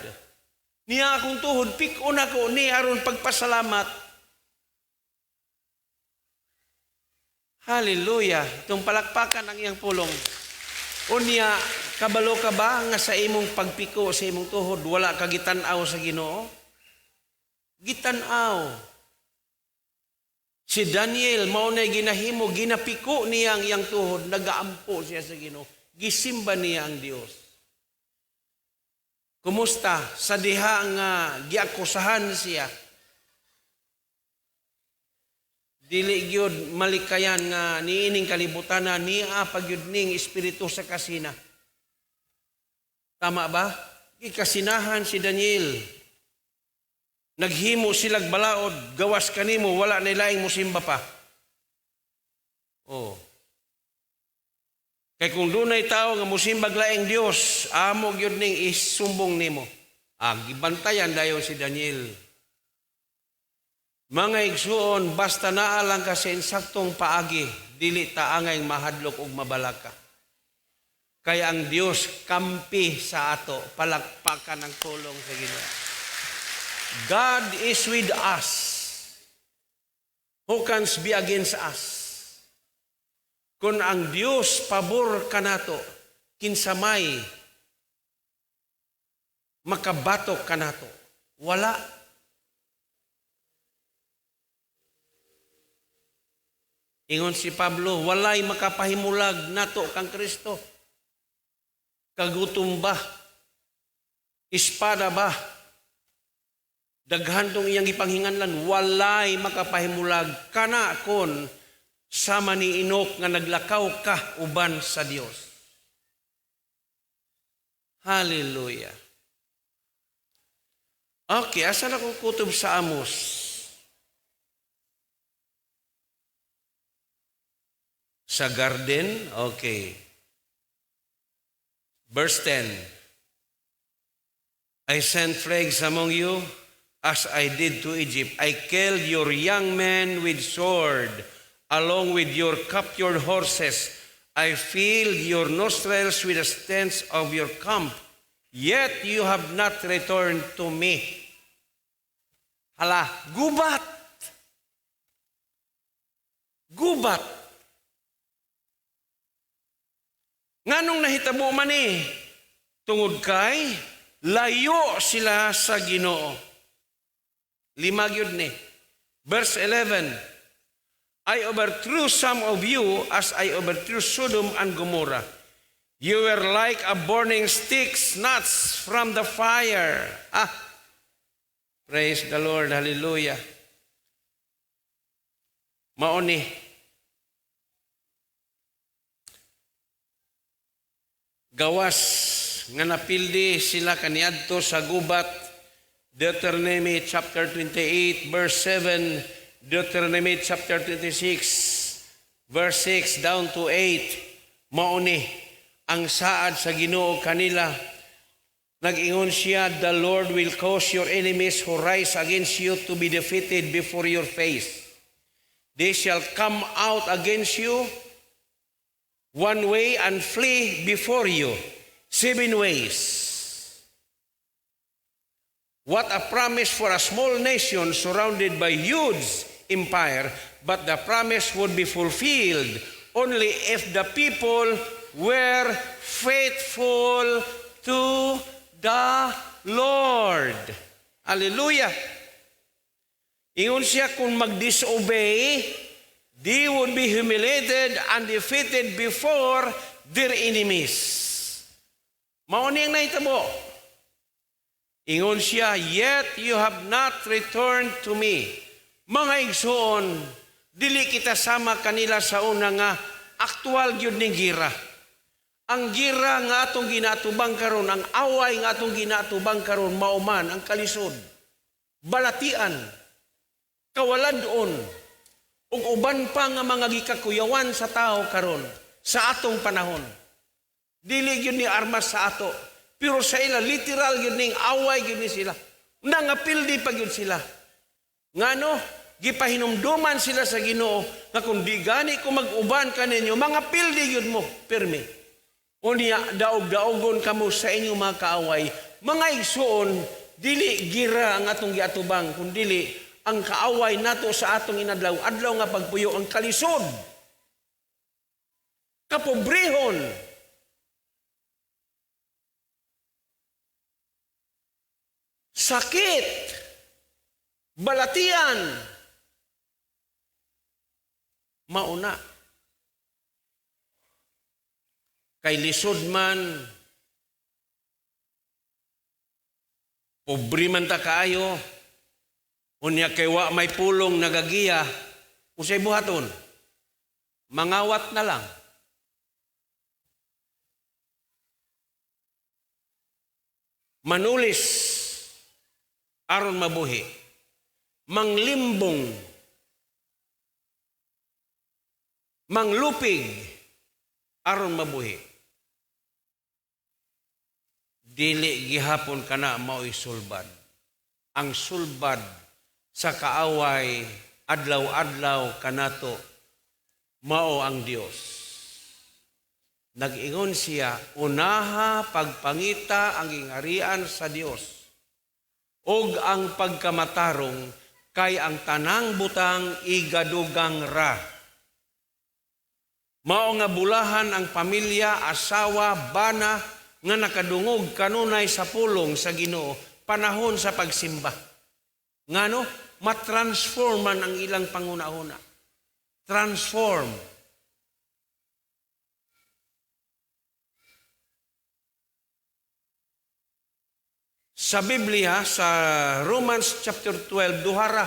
niya akong tuhod, pikon ako ni aron pagpasalamat. Hallelujah. Itong palakpakan ang iyang pulong. Unya, kabalo ka ba nga sa imong pagpiko sa imong tuhod, wala ka gitan-aw sa Ginoo? Gitan-aw. Si Daniel, mao nay ginahimo, ginapiko niya ang iyang tuhod, nagaampo siya sa Ginoo. Gisimba niya ang Dios. Kumusta? Sa diha nga giakusahan siya. Dili gyud malikayan nga niining kalibutana niya pagyud ning espiritu sa kasina. Tama ba? Gikasinahan si Daniel. Naghimo silag balaod, gawas kanimo, wala na laing musimba pa. Oh. Kay kung dunay tao nga musimbag laing Dios, amo gyud ning isumbong nimo. Ah, gibantayan dayon si Daniel. Mga igsuon, basta naa lang ka sa insaktong paagi, dili ta angay mahadlok og mabalaka. Kay ang Dios kampi sa ato, palakpakan ang tulong sa Ginoo. God is with us. Who can be against us? Kung ang Dios pabor kanato, kinsamay makabatok kanato. Wala. Ingon si Pablo, walay makapahimulag nato kang Kristo. Kagutom ba? Espada ba? Daghan tong iyang gipanghinganlan, walay makapahimulag kana kon sama ni Enoch nga naglakaw ka uban sa Dios. Hallelujah. Okay, asa na ko kutob sa Amos? Sa garden? Okay. Verse 10. "I sent plagues among you as I did to Egypt. I killed your young men with sword, along with your captured horses. I filled your nostrils with the stench of your camp. Yet you have not returned to me." Hala, gubat! Gubat! Nganong nahitabo man ni? Tungod kay layo sila sa Ginoo. Lima gyud ni. Verse 11. "I overthrew some of you as I overthrew Sodom and Gomorrah. You were like a burning stick snatched from the fire." Ah, praise the Lord, hallelujah. Mao ni. Gawas nga napildi sila kaniadto sa gubat. Deuteronomy chapter 28 verse 7, Deuteronomy chapter 26 verse 6 down to 8. Mao ni ang saad sa Ginoo kanila. Nag-ingon siya, "The Lord will cause your enemies who rise against you to be defeated before your face. They shall come out against you one way and flee before you seven ways." What a promise for a small nation surrounded by huge empire, but the promise would be fulfilled only if the people were faithful to the Lord. Hallelujah. Ingon siya, kung mag-disobey, they would be humiliated and defeated before their enemies. Mao ni ang nahitabo. Ingon siya, "Yet you have not returned to me." Mga igsoon, dili kita sama kanila sa una nga aktual gyud ning gira. Ang gira nga atong ginatubang karon, ang away nga atong ginatubang karon, mao man ang kalisod, balatian, kawaladon, ug uban pa nga mga gikakuyawan sa tao karon sa atong panahon. Dili gyud ni armas sa ato, pero sa ila literal gyud ning away gyud ni sila. Nangapildi pa gyud sila. Ngano gipahinumduman sila sa Ginoo nga kung di gani ko mag-uban kaninyo, mga pildi gyud mo pirmi. Unya daog-daogon kamo sa inyong mga kaaway. Mga igsoon, dili gira ang atong giatubang, kun dili ang kaaway nato sa atong inadlaw, adlaw nga pagpuyo, ang kalisod, kapobrehon, sakit, balatian, mauna. Kay lisod man, pobre man ta kaayo, unya kay wa may pulong nagagiya, unsay buhaton? Mangawat na lang. Manulis aron mabuhi. Manglimbong. Manglupig aron mabuhi. Dili gihapon kana mao'y sulbad. Ang sulbad sa kaaway adlaw-adlaw kanato mao ang Dios. Nag-ingon siya, unaha pagpangita ang gingharian sa Dios ug ang pagkamatarong, kay ang tanang butang igadugang ra. Mao nga bulahan ang pamilya, asawa, bana nga nakadungog kanunay sa pulong sa Ginoo panahon sa pagsimba. Ngano matransform man ang ilang panguna-una. Transform. Sa Biblia, sa Romans chapter 12, duhara,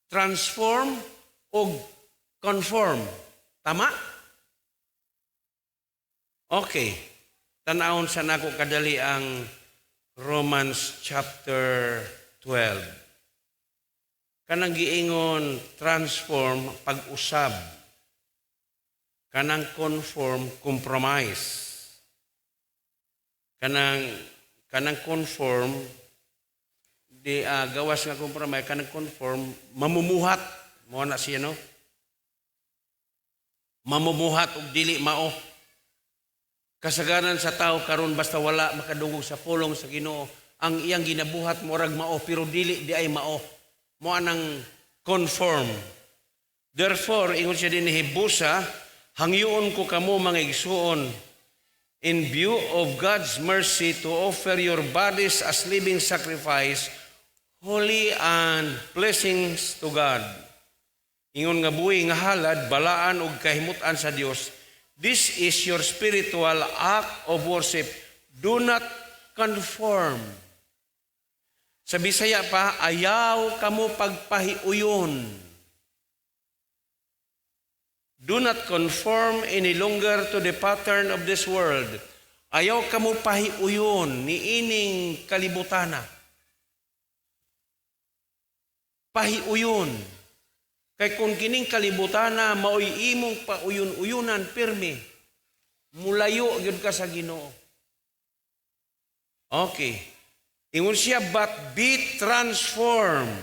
transform o conform. Tama? Okay. Tanawon sa nako kadali ang Romans chapter 12. Kanang giingon transform, pag-usab. Kanang conform, compromise. Kanang conform di gawas nga compromise, kanang conform, mamumuhat mo na siya, no, mamumuhat og dili mao. Kasagaran sa tao karon, basta wala makadungog sa pulong sa Ginoo, ang iyang ginabuhat murag mao pero dili di ay mao. Mo anang conform. Therefore, ingon siya din hibusa, "Hangyoon ko kamo, mga igsuon, in view of God's mercy, to offer your bodies as living sacrifice, holy and pleasing to God." Ingon nga buhi nga halad, balaan ug kahimutan sa Dios. "This is your spiritual act of worship. Do not conform." Sa Bisaya pa, ayaw kamo pagpahiuyon. "Do not conform any longer to the pattern of this world." Ayaw kamo pahiuyon ni ining kalibutana. Pahiuyon. Kay kung kining kalibutana maoy imong pauyon-uyunan pirmi, mulayo gyud ka sa Ginoo. Okay. Ingon siya, "But be transformed."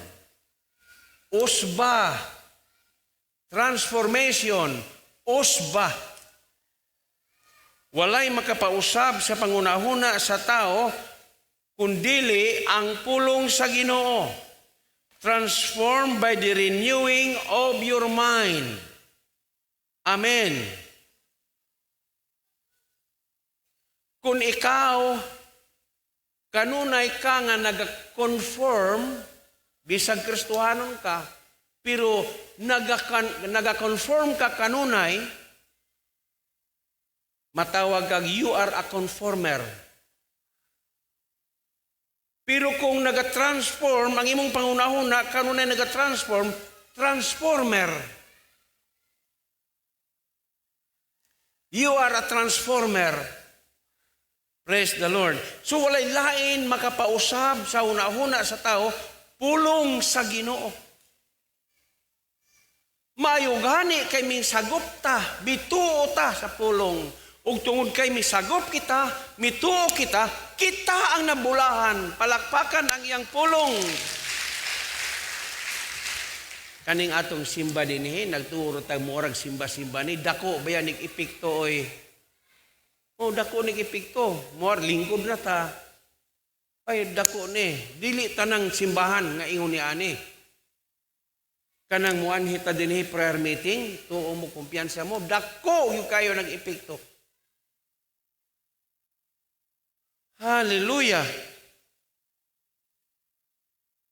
Usba. Transformation. Usba. Walay makapausab sa pangunahuna sa tao, kundili ang pulong sa Ginoo. "Transformed by the renewing of your mind." Amen. Kung ikaw, kanunay ka nga nag-conform, bisag Kristohanon ka, pero naga-conform ka kanunay, matawag kag you are a conformer. Pero kung naga-transform, ang imong pangunahuna, kanunay naga-transform, transformer. You are a transformer. Praise the Lord. So walay lain makapausab sa hunahuna sa tao, pulong sa Ginoo. Maayo gani kay misagop ta, mituo ta sa pulong. Ug tungod kay misagop kita, mituo kita, kita ang nabulahan. Palakpakan ang iyang pulong. Kaning atong simba dinhi, nagturo tag murag simba-simba ni dako ba yan epekto oy. Oh, dako ni epekto. Murag lingkod na ta. Ay, dako ni. Dili tanang simbahan nga ingon ni ani. Kanang muanhi ta dinhi prayer meeting, tuo mo, kumpiyansa mo, dako yung kayo nag-epekto. Hallelujah.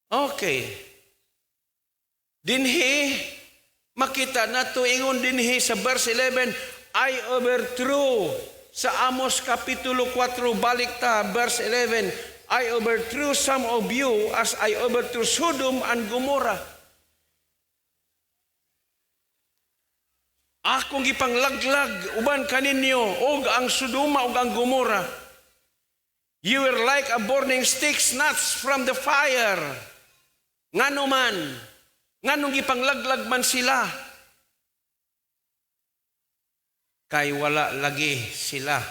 Okay. Dinhi, makita nato ingon dinhi sa verse 11, "I overthrew." Sa Amos Kapitulo 4, balik ta, verse 11, "I overthrew some of you as I overthrew Sodom and Gomorrah." Akong gipanglaglag uban kaninyo og ang Sodoma ug ang Gomorrah. "You were like a burning stick snatched from the fire." Ngano man, nganong gipanglaglag man sila? Kay wala lagi sila.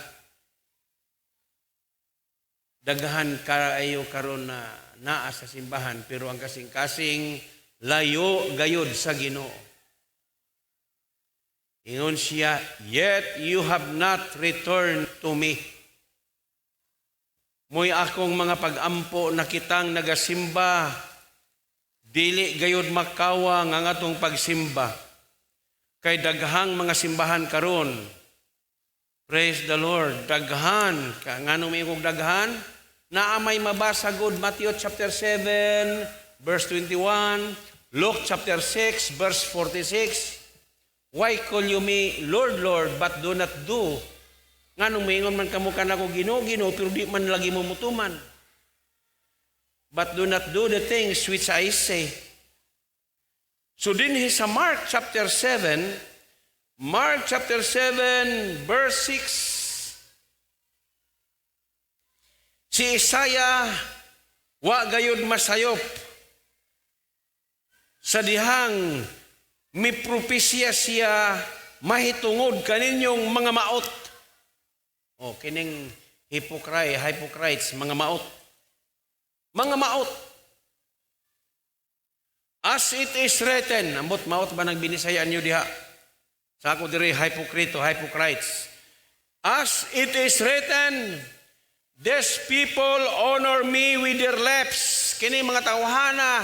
Daghan kaayo karon na naa sa simbahan pero ang kasing-kasing layo gayod sa Ginoo. Ingon siya, "Yet you have not returned to me." Mo'y akong mga pag-ampo na kitang nagasimba, dili gayod makawang ang atong pagsimba. Kay daghang mga simbahan karon. Praise the Lord. Daghan. Nganong may kog daghan? Naa may mabasa gud Matthew chapter 7 verse 21, Luke chapter 6 verse 46. "Why call you me Lord, Lord, but do not do?" Nganong moingon man kamo kanako Ginoo, Ginoo, pero di man lagi mo mutuman? but do not do the things which I say." So dinhi sa Mark chapter 7, Mark chapter 7, verse 6, si Isaiah wa gayud masayop sa dihang mipropesya siya mahitungod kaninyong mga maot. O, kining hypocrites, mga maot. Mga maot. As it is written, ambot maot ba nang binisayaan niyo diha? Sa ako diri hypocrito, hypocrites. As it is written, "These people honor me with their lips." Kini mga tawhana,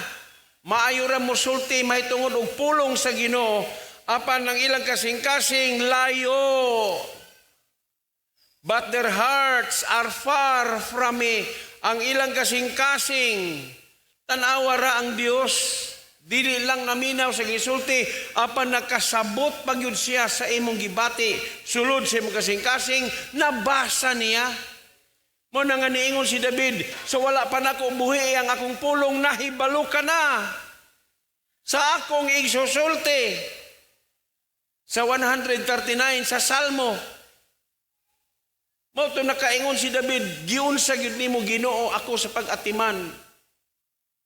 maayo ra mosulti mahitungod og pulong sa Ginoo, apan ang ilang kasing-kasing layo. "But their hearts are far from me." Ang ilang kasing-kasing, tanawa ra ang Dios. Dili lang naminaw sa gisulti, apan nakasabot pa gyud siya sa imong gibati. Sulod sa imong kasing-kasing, nabasa niya. Mao na nga niingon si David, "Sa wala pa nako buhi ang akong pulong, nahibalo ka na sa akong igsusulti." Sa 139 sa Salmo. Mao to nakaingon si David, "Giunsa gyud nimo, Ginoo, ako sa pag-atiman.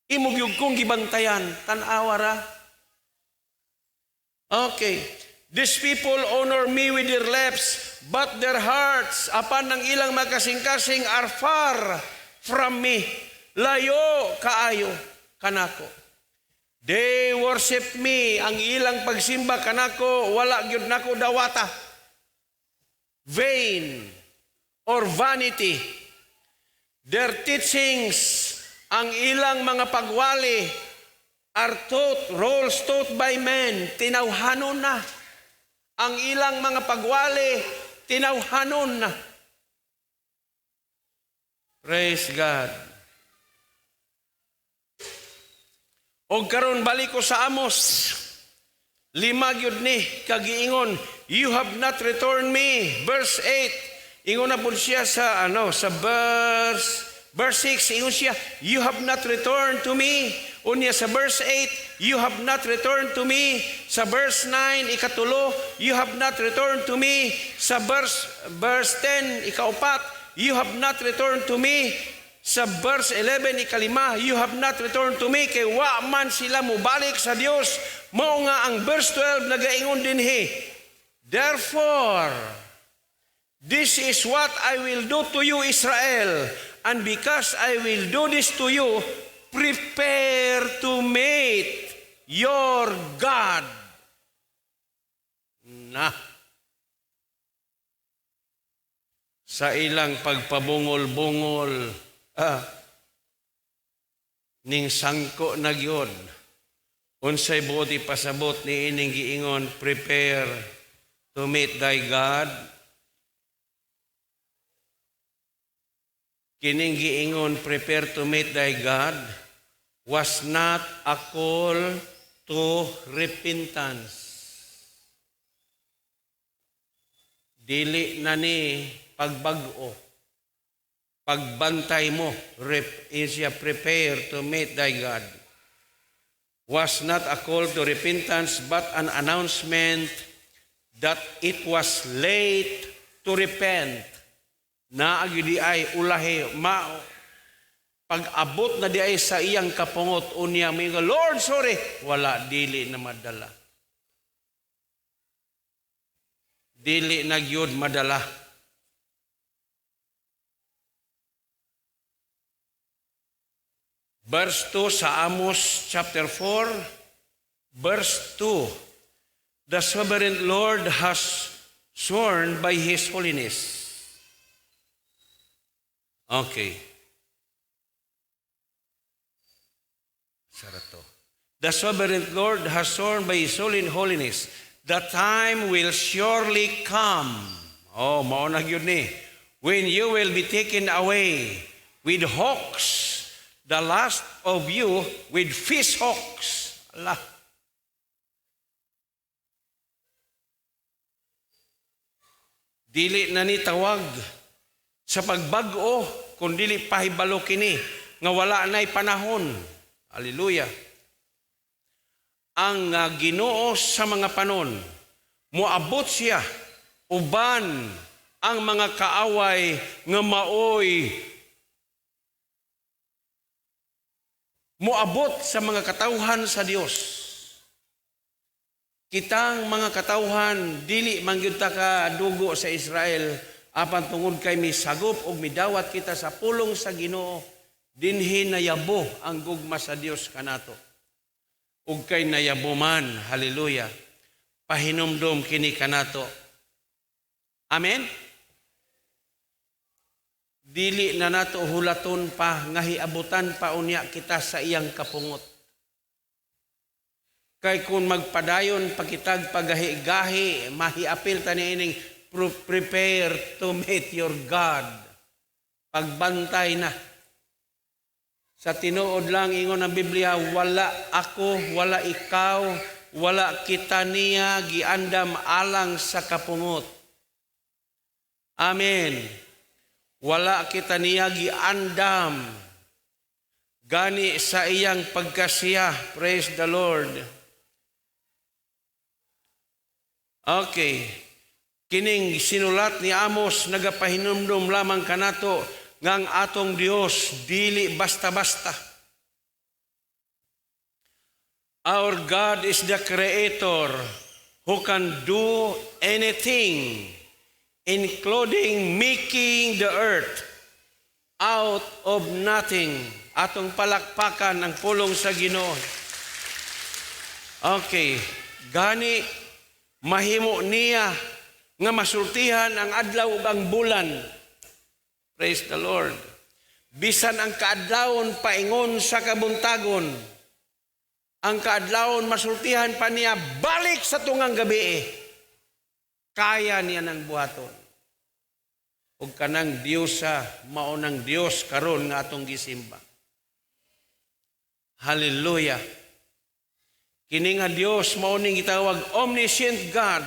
Imo gyud kong gibantayan." Tan-awa ra. Okay. "These people honor me with their lips, but their hearts," apan ng ilang makasing-kasing, "are far from me." Layo kaayo kanako. "They worship me," ang ilang pagsimba kanako, wala gyud nako dawata. "Vain or vanity. Their teachings," ang ilang mga pagwali, "are taught, rules taught by men," tinawhanon na. Ang ilang mga pagwali, tinawhanon na. Praise God. Og karon balik ko sa Amos. 5 gyud ni kagiingon, "You have not returned me." Verse 8. Ingon na pud siya sa ano, sa verse 6, ingon siya, "You have not returned to me." Unya sa verse 8, "You have not returned to me." Sa verse 9, ikatulo, "You have not returned to me." Sa verse 10, ikaupat, "You have not returned to me." Sa verse 11, ikalima, "You have not returned to me." Kay wa man sila mobalik sa Dios. Mao nga ang verse 12 nagaingon dinhi, "Therefore, this is what I will do to you, Israel. And because I will do this to you, prepare to meet your God." Na. Sa ilang pagpabungol-bungol, ning sangko na gyud. Unsay buot ipasabot ni ining giingon, "Prepare to meet thy God"? Kining giingon, "Prepare to meet thy God," was not a call to repentance. Dili na ni pagbag-o. Pagbantay mo, is ya prepare to meet thy God. Was not a call to repentance, but an announcement that it was late to repent. Naa gyud di ay ulahi ma pag-abot na di ay sa iyang kapungot, unya may, "Lord, sorry." Wala, dili na madala. Dili na gyud madala. Verse 2 sa Amos chapter 4, verse 2. The sovereign Lord has sworn by His holiness. Okay. Sarato. The sovereign Lord has sworn by His holiness, the time will surely come. Oh, mao na gyud ni. When you will be taken away with hawks, the last of you with fish hooks. Allah. Dili na ni tawag sa pagbag-o, kung dili pahibalo kini. nga wala na'y panahon. Hallelujah. Ang Ginoo sa mga panon, moabot siya uban ang mga kaaway nga maoy moabot sa mga katawhan sa Dios. Kitang mga katawhan, dili man gyud ta ka dugo sa Israel, apan tungod kay misagop og midawat kita sa pulong sa Ginoo, dinhi nayabo ang gugma sa Dios kanato. Ug kay nayabo man, hallelujah, pahinumdom kini kanato. Amen? Dili na nato hulaton pa nga hiabutan pa unya kita sa iyang kapungot. Kay kung magpadayon pagkitag pagahi-gahi, mahiapil ta niining prepare to meet your God. Pagbantay na. Sa tinuod lang, ingon ang Biblia, wala ako, wala ikaw, wala kita niya giandam alang sa kapungot. Amen. Wala kita niya giandam. Gani sa iyang pagkasiya. Praise the Lord. Okay. Kining sinulat ni Amos nagapahinumdum lamang kanato nga ang atong Dios dili basta-basta. Our God is the creator who can do anything, including making the earth out of nothing. Atong palakpakan ang pulong sa Ginoo. Okay, gani mahimo niya nga masultihan ang adlaw ug ang bulan. Praise the Lord. Bisan ang kaadlawon paingon sa kabuntagon, ang kaadlawon masultihan pa niya balik sa tungang gabi. Kaya niya nang buhaton. Ug kanang Diyosa, mao nang Dios karon nga atong gisimba. Hallelujah. Kini nga Dios mao ning gitawag omniscient God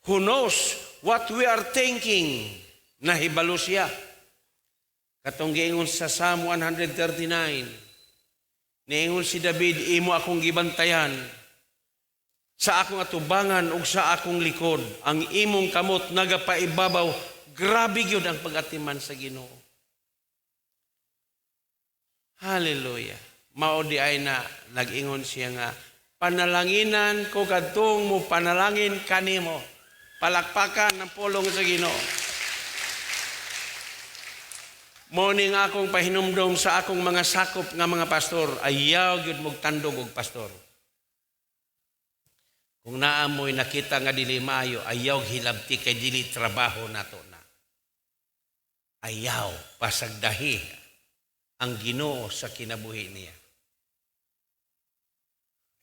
who knows what we are thinking. Nahibalo siya. Katong giingon sa Psalm 139, niingon si David, "Imo akong gibantayan sa akong atubangan ug sa akong likod. Ang imong kamot nagapaibabaw." Grabe gyud ang pag-atiman sa Ginoo. Hallelujah. Mao di ay na nag-ingon siya nga panalanginan ko kadtong mo panalangin kanimo. Palakpakan ng pulong sa Ginoo. Mao ning akong pahinumdom sa akong mga sakop nga mga pastor, ayaw gyud mog tandog og pastor. Kung naa mo'y nakita nga dili maayo, ayaw hilabti kay dili trabaho nato na. Ayaw pasagdahi ang Ginoo sa kinabuhi niya.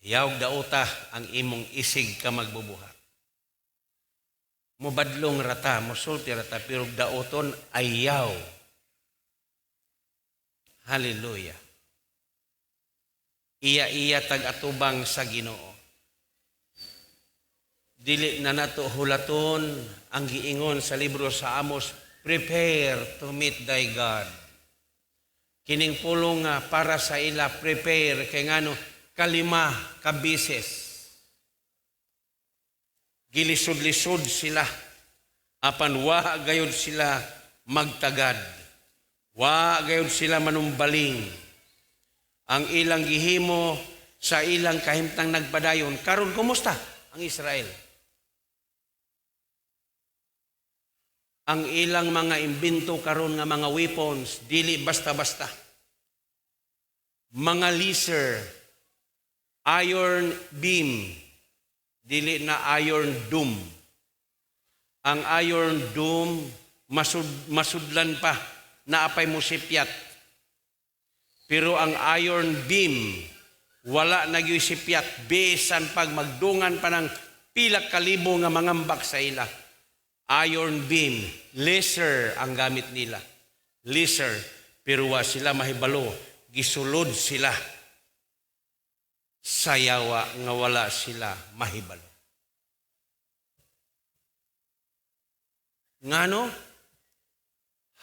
Ayaw dauta ang imong isig ka magbubuhat. Mubadlong rata, musulti rata, pero dauton ayaw. Hallelujah. Iya-iya tag-atubang sa Ginoo. Dili na nato hulaton ang giingon sa libro sa Amos, "Prepare to meet thy God." Kining pulong nga para sa ila, prepare, kay ngano kalima ka bises. Gilisod-lisod sila, apan wa gayud sila magtagad. Wa gayud sila manumbaling. Ang ilang gihimo sa ilang kahimtang nagpadayon. Karon kumusta ang Israel? Ang ilang mga imbento karon nga mga weapons dili basta-basta. Mga laser, iron beam, dili na iron dome. Ang iron dome masudlan pa, naapay mo sipyat. Pero ang iron beam, wala na gyud sipyat, bisan pag magdungan pa ng pila kalibo nga mangambak sa ila. Iron beam, laser ang gamit nila. Laser, pero wa sila mahibalo, gisulod sila sa yawa nga wala sila mahibalo. Ngano?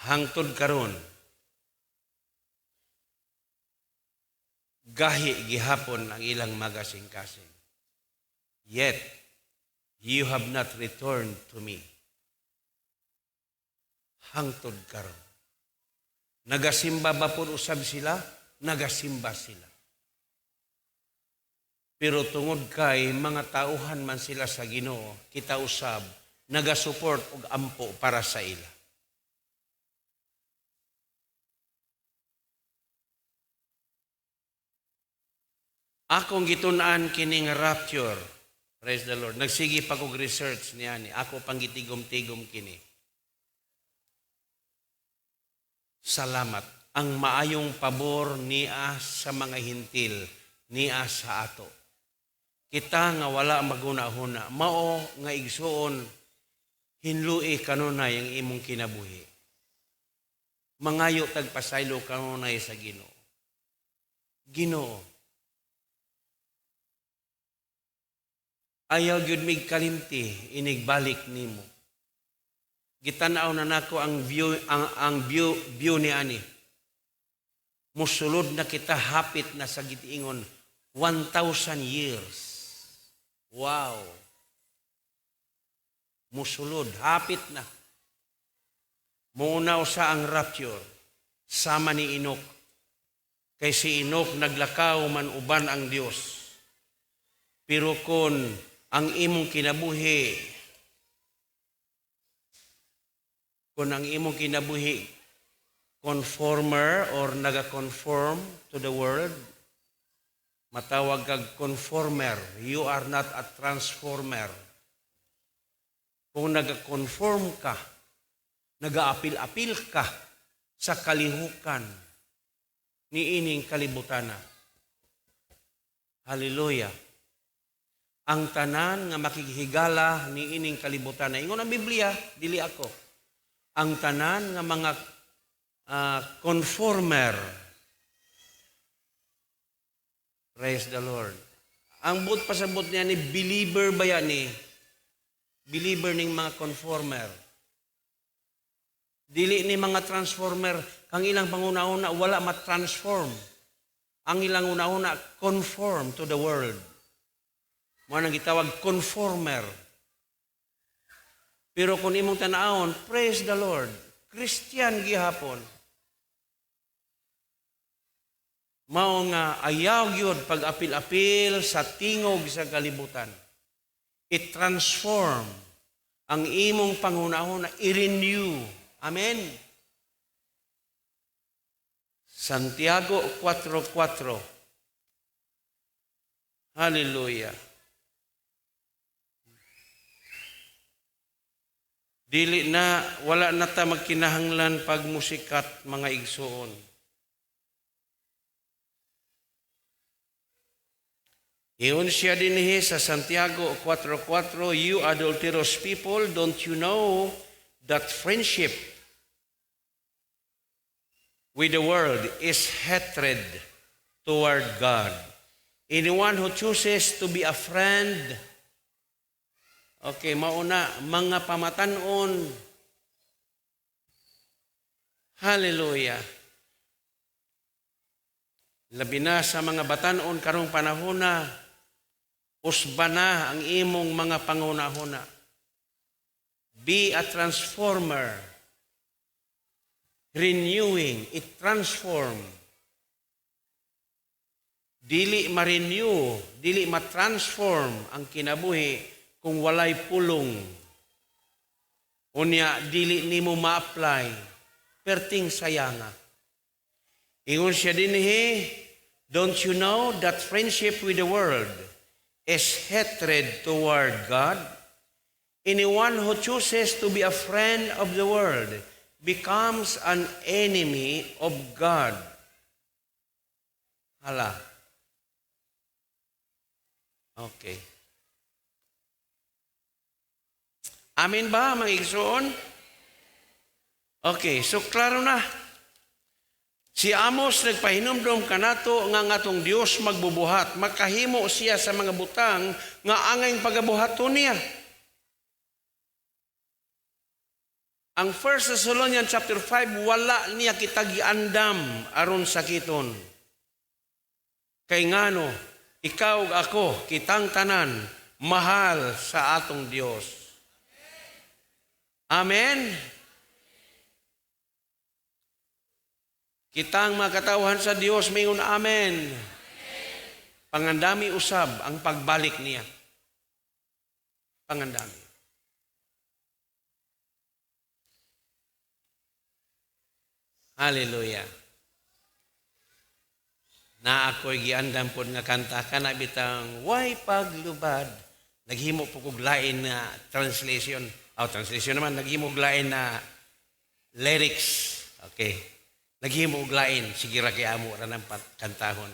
Hangtod karon, Gahi gihapon ang ilang magasing-kasing. Yet, you have not returned to me. Hangtod karon. Nagasimba ba pud usab sila? Nagasimba sila. Pero tungod kay mga tauhan man sila sa Ginoo, kita usab nagasuport og ampo para sa ila. Akong gitun-an kining rapture. Praise the Lord. Nagsige pa kog research niya ni. Ako pang gitigom-tigom kini. Salamat. Ang maayong pabor niya sa mga Hentil, niya sa ato. Kita nga wala maguna-huna, mao nga, igsuon, hinlui kanunay ang imong kinabuhi. Mangayo tag pasaylo kanunay sa Ginoo. Ginoo, ayaw gyud mig kalimti inigbalik nimo. Gitan-aw na nako ang view ang view ni ani. Musulod na kita, hapit na sa gitiingon 1,000 years. Wow. Musulod, hapit na. Muuna usa ang rapture sama ni Enoch. Kay si Enoch naglakaw man uban ang Dios. Pero kung ang imong kinabuhi kung ang imong kinabuhi conformer or naga-conform to the world, matawag kag conformer. You are not a transformer. Kung naga-conform ka, nagaapil-apil ka sa kalihukan ni ining kalibutana. Hallelujah. Ang tanan nga makighigala ni ining kalibutana. Ingon ang Biblia, dili ako. Ang tanan nga mga conformer. Praise the Lord. Ang buot pasabot niya ni believer ba yan ni? Believer ning mga conformer. Dili ni mga transformer, kang ilang panguna-una wala ma-transform. Ang ilang una-una conform to the world. Mao nang gitawag conformer. Pero kung imong tanawon, praise the Lord, Christian gihapon. Mao nga ayaw gyud pag-apil-apil sa tingog sa kalibutan. I-transform ang imong panghunahuna, i-renew. Amen. Santiago 4.4. Hallelujah. Dili na, wala na ta magkinahanglan pag musikat, mga igsuon. Ingon siya dinhi sa Santiago 4.4, "You adulterous people, don't you know that friendship with the world is hatred toward God? Anyone who chooses to be a friend." Okay, mauna, mga pamatanon. Hallelujah. Labi na sa mga batanon karong panahona, usba na ang imong mga panghunahuna. Be a transformer. Renewing, it transform. Dili ma-renew, dili ma-transform ang kinabuhi kung walay pulong. Unya, dili nimo ma-apply. Perting sayanga. Ingon siya dinhi, "Don't you know that friendship with the world is hatred toward God? Anyone who chooses to be a friend of the world becomes an enemy of God." Hala. Okay. Amen ba, mga igsoon? Okay, so klaro na. Si Amos nagpahinumdom kanato nga ang atong Dios magbubuhat, makahimo siya sa mga butang nga angayng pagabuhaton niya. Ang 1 Thessalonians chapter 5, wala niya kita giandam aron sakiton. Kay ngano, ikaw ug ako, kitang tanan, mahal sa atong Dios. Amen. Kitang mga katawhan sa Dios, mingon amen. Pangandami usab ang pagbalik niya. Pangandami. Hallelujah. Na ako'y giandam pod nga kanta kana bitang way paglubad. Naghimo po kog lain na translation. Oh, translation naman, naghimo og lain na lyrics. Okay. Naghimo og lain, sige ra kay amo ra nang kantahon.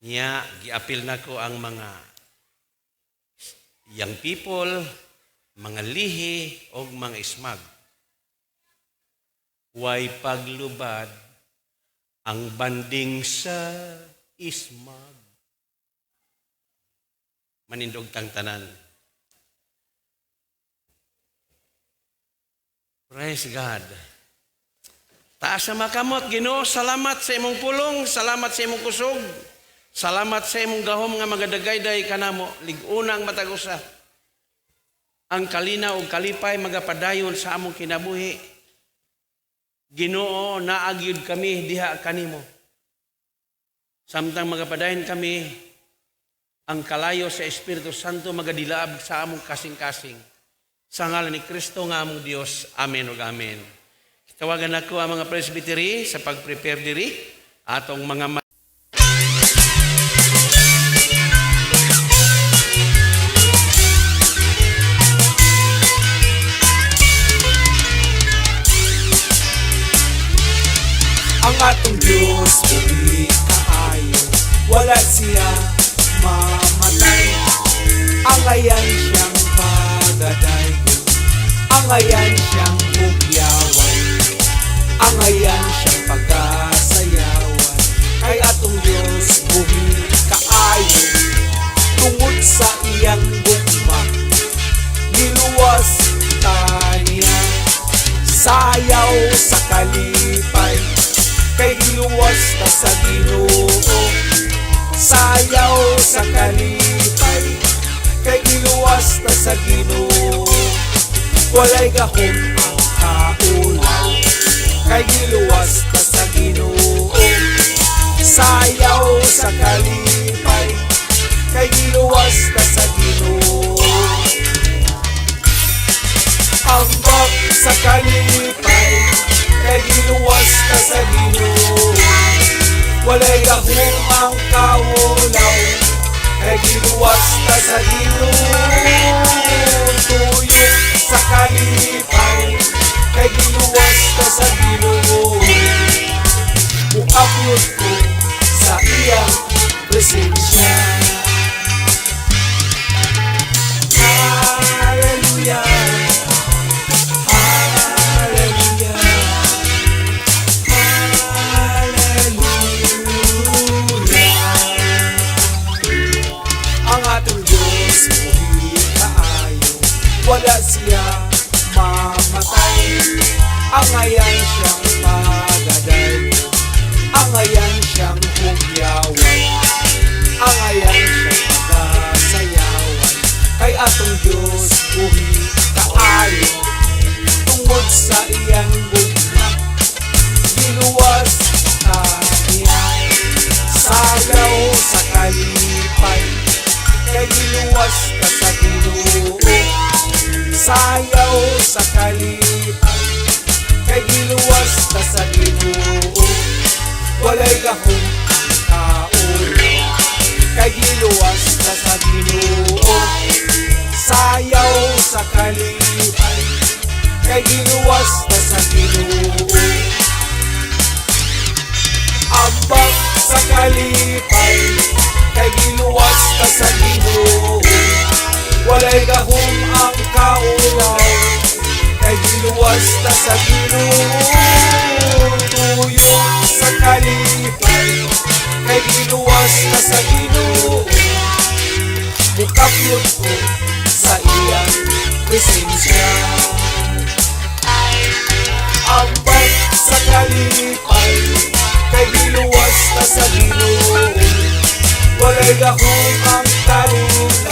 Niya giapil nako ang mga young people, mga lihi og mga ismag. Way paglubad ang banding sa ismag. Manindog tang tanan. Praise God. Taas sa makamot, Ginoo, salamat sa imong pulong, salamat sa imong kusog, salamat sa imong gahom nga magadagayday kanamo, lig-una ang matag usa. Ang kalinaw ug kalipay magapadayon sa among kinabuhi. Ginoo, naagyud kami diha kanimo. Samtang magapadayon kami, ang kalayo sa Espiritu Santo magadilaab sa among kasing-kasing. Sa ngalan ni Kristo nga among Dios. Amen ug amen. Tawagan nako ang mga presbytery sa pag-prepare diri atong mga Ang atong Diyos buhi kaayo, wala siya mamatay. Angayan siyang pagadaygon, angayan siyang hugyawan, angayan siyang pagasayawan. Kay atong Diyos buhi kaayo, tungod sa iyang gugma, niluwas ta niya. Sayaw sa kalipay, kay giluwas ta sa Ginoo. Sayaw sa kalipay, kay giluwas ta sa Ginoo. Walay gahom ang kaulaw, kay giluwas ta sa Ginoo. Sayaw sa kalipay, kay giluwas ta sa Ginoo. Ambak sa kalipay, kay giluwas ta sa Ginoo. Walay gahom ang kaulaw, kay giluwas ta sa Ginoo. Tuyok sa kalipay, kay giluwas ta sa Ginoo. Muapyot ko sa iyang presensya. Hallelujah, Hallelujah, Hallelujah. Ang atong Diyos buhi kaayo, wala siya mamatay. Angayan siyang pagadaygon, angayan siyang hugyawan, angayan siyang pagasayawan. Kay atong Diyos buhi kaayo, tungod sa iyang gugma, giluwas ta niya. Sayaw sa kalipay, kay giluwas ta sa Ginoo. Sayaw sa kalipay, kay giluwas ta sa Ginoo. Walay gahom ang kaulaw, kay giluwas ta sa Ginoo. Sayaw sa kalipay, kay giluwas ta sa Ginoo. Ambak sa kalipay, kay giluwas ta sa Ginoo. Walay gahom ang kaulaw, kay giluwas ta sa Ginoo. Tuyok sa kalipay, kay giluwas ta sa Ginoo. Mukapyot ko sa iyang presensya. Ambak sa kalipay, kay giluwas ta sa Ginoo. Walay gahom ang kalipay.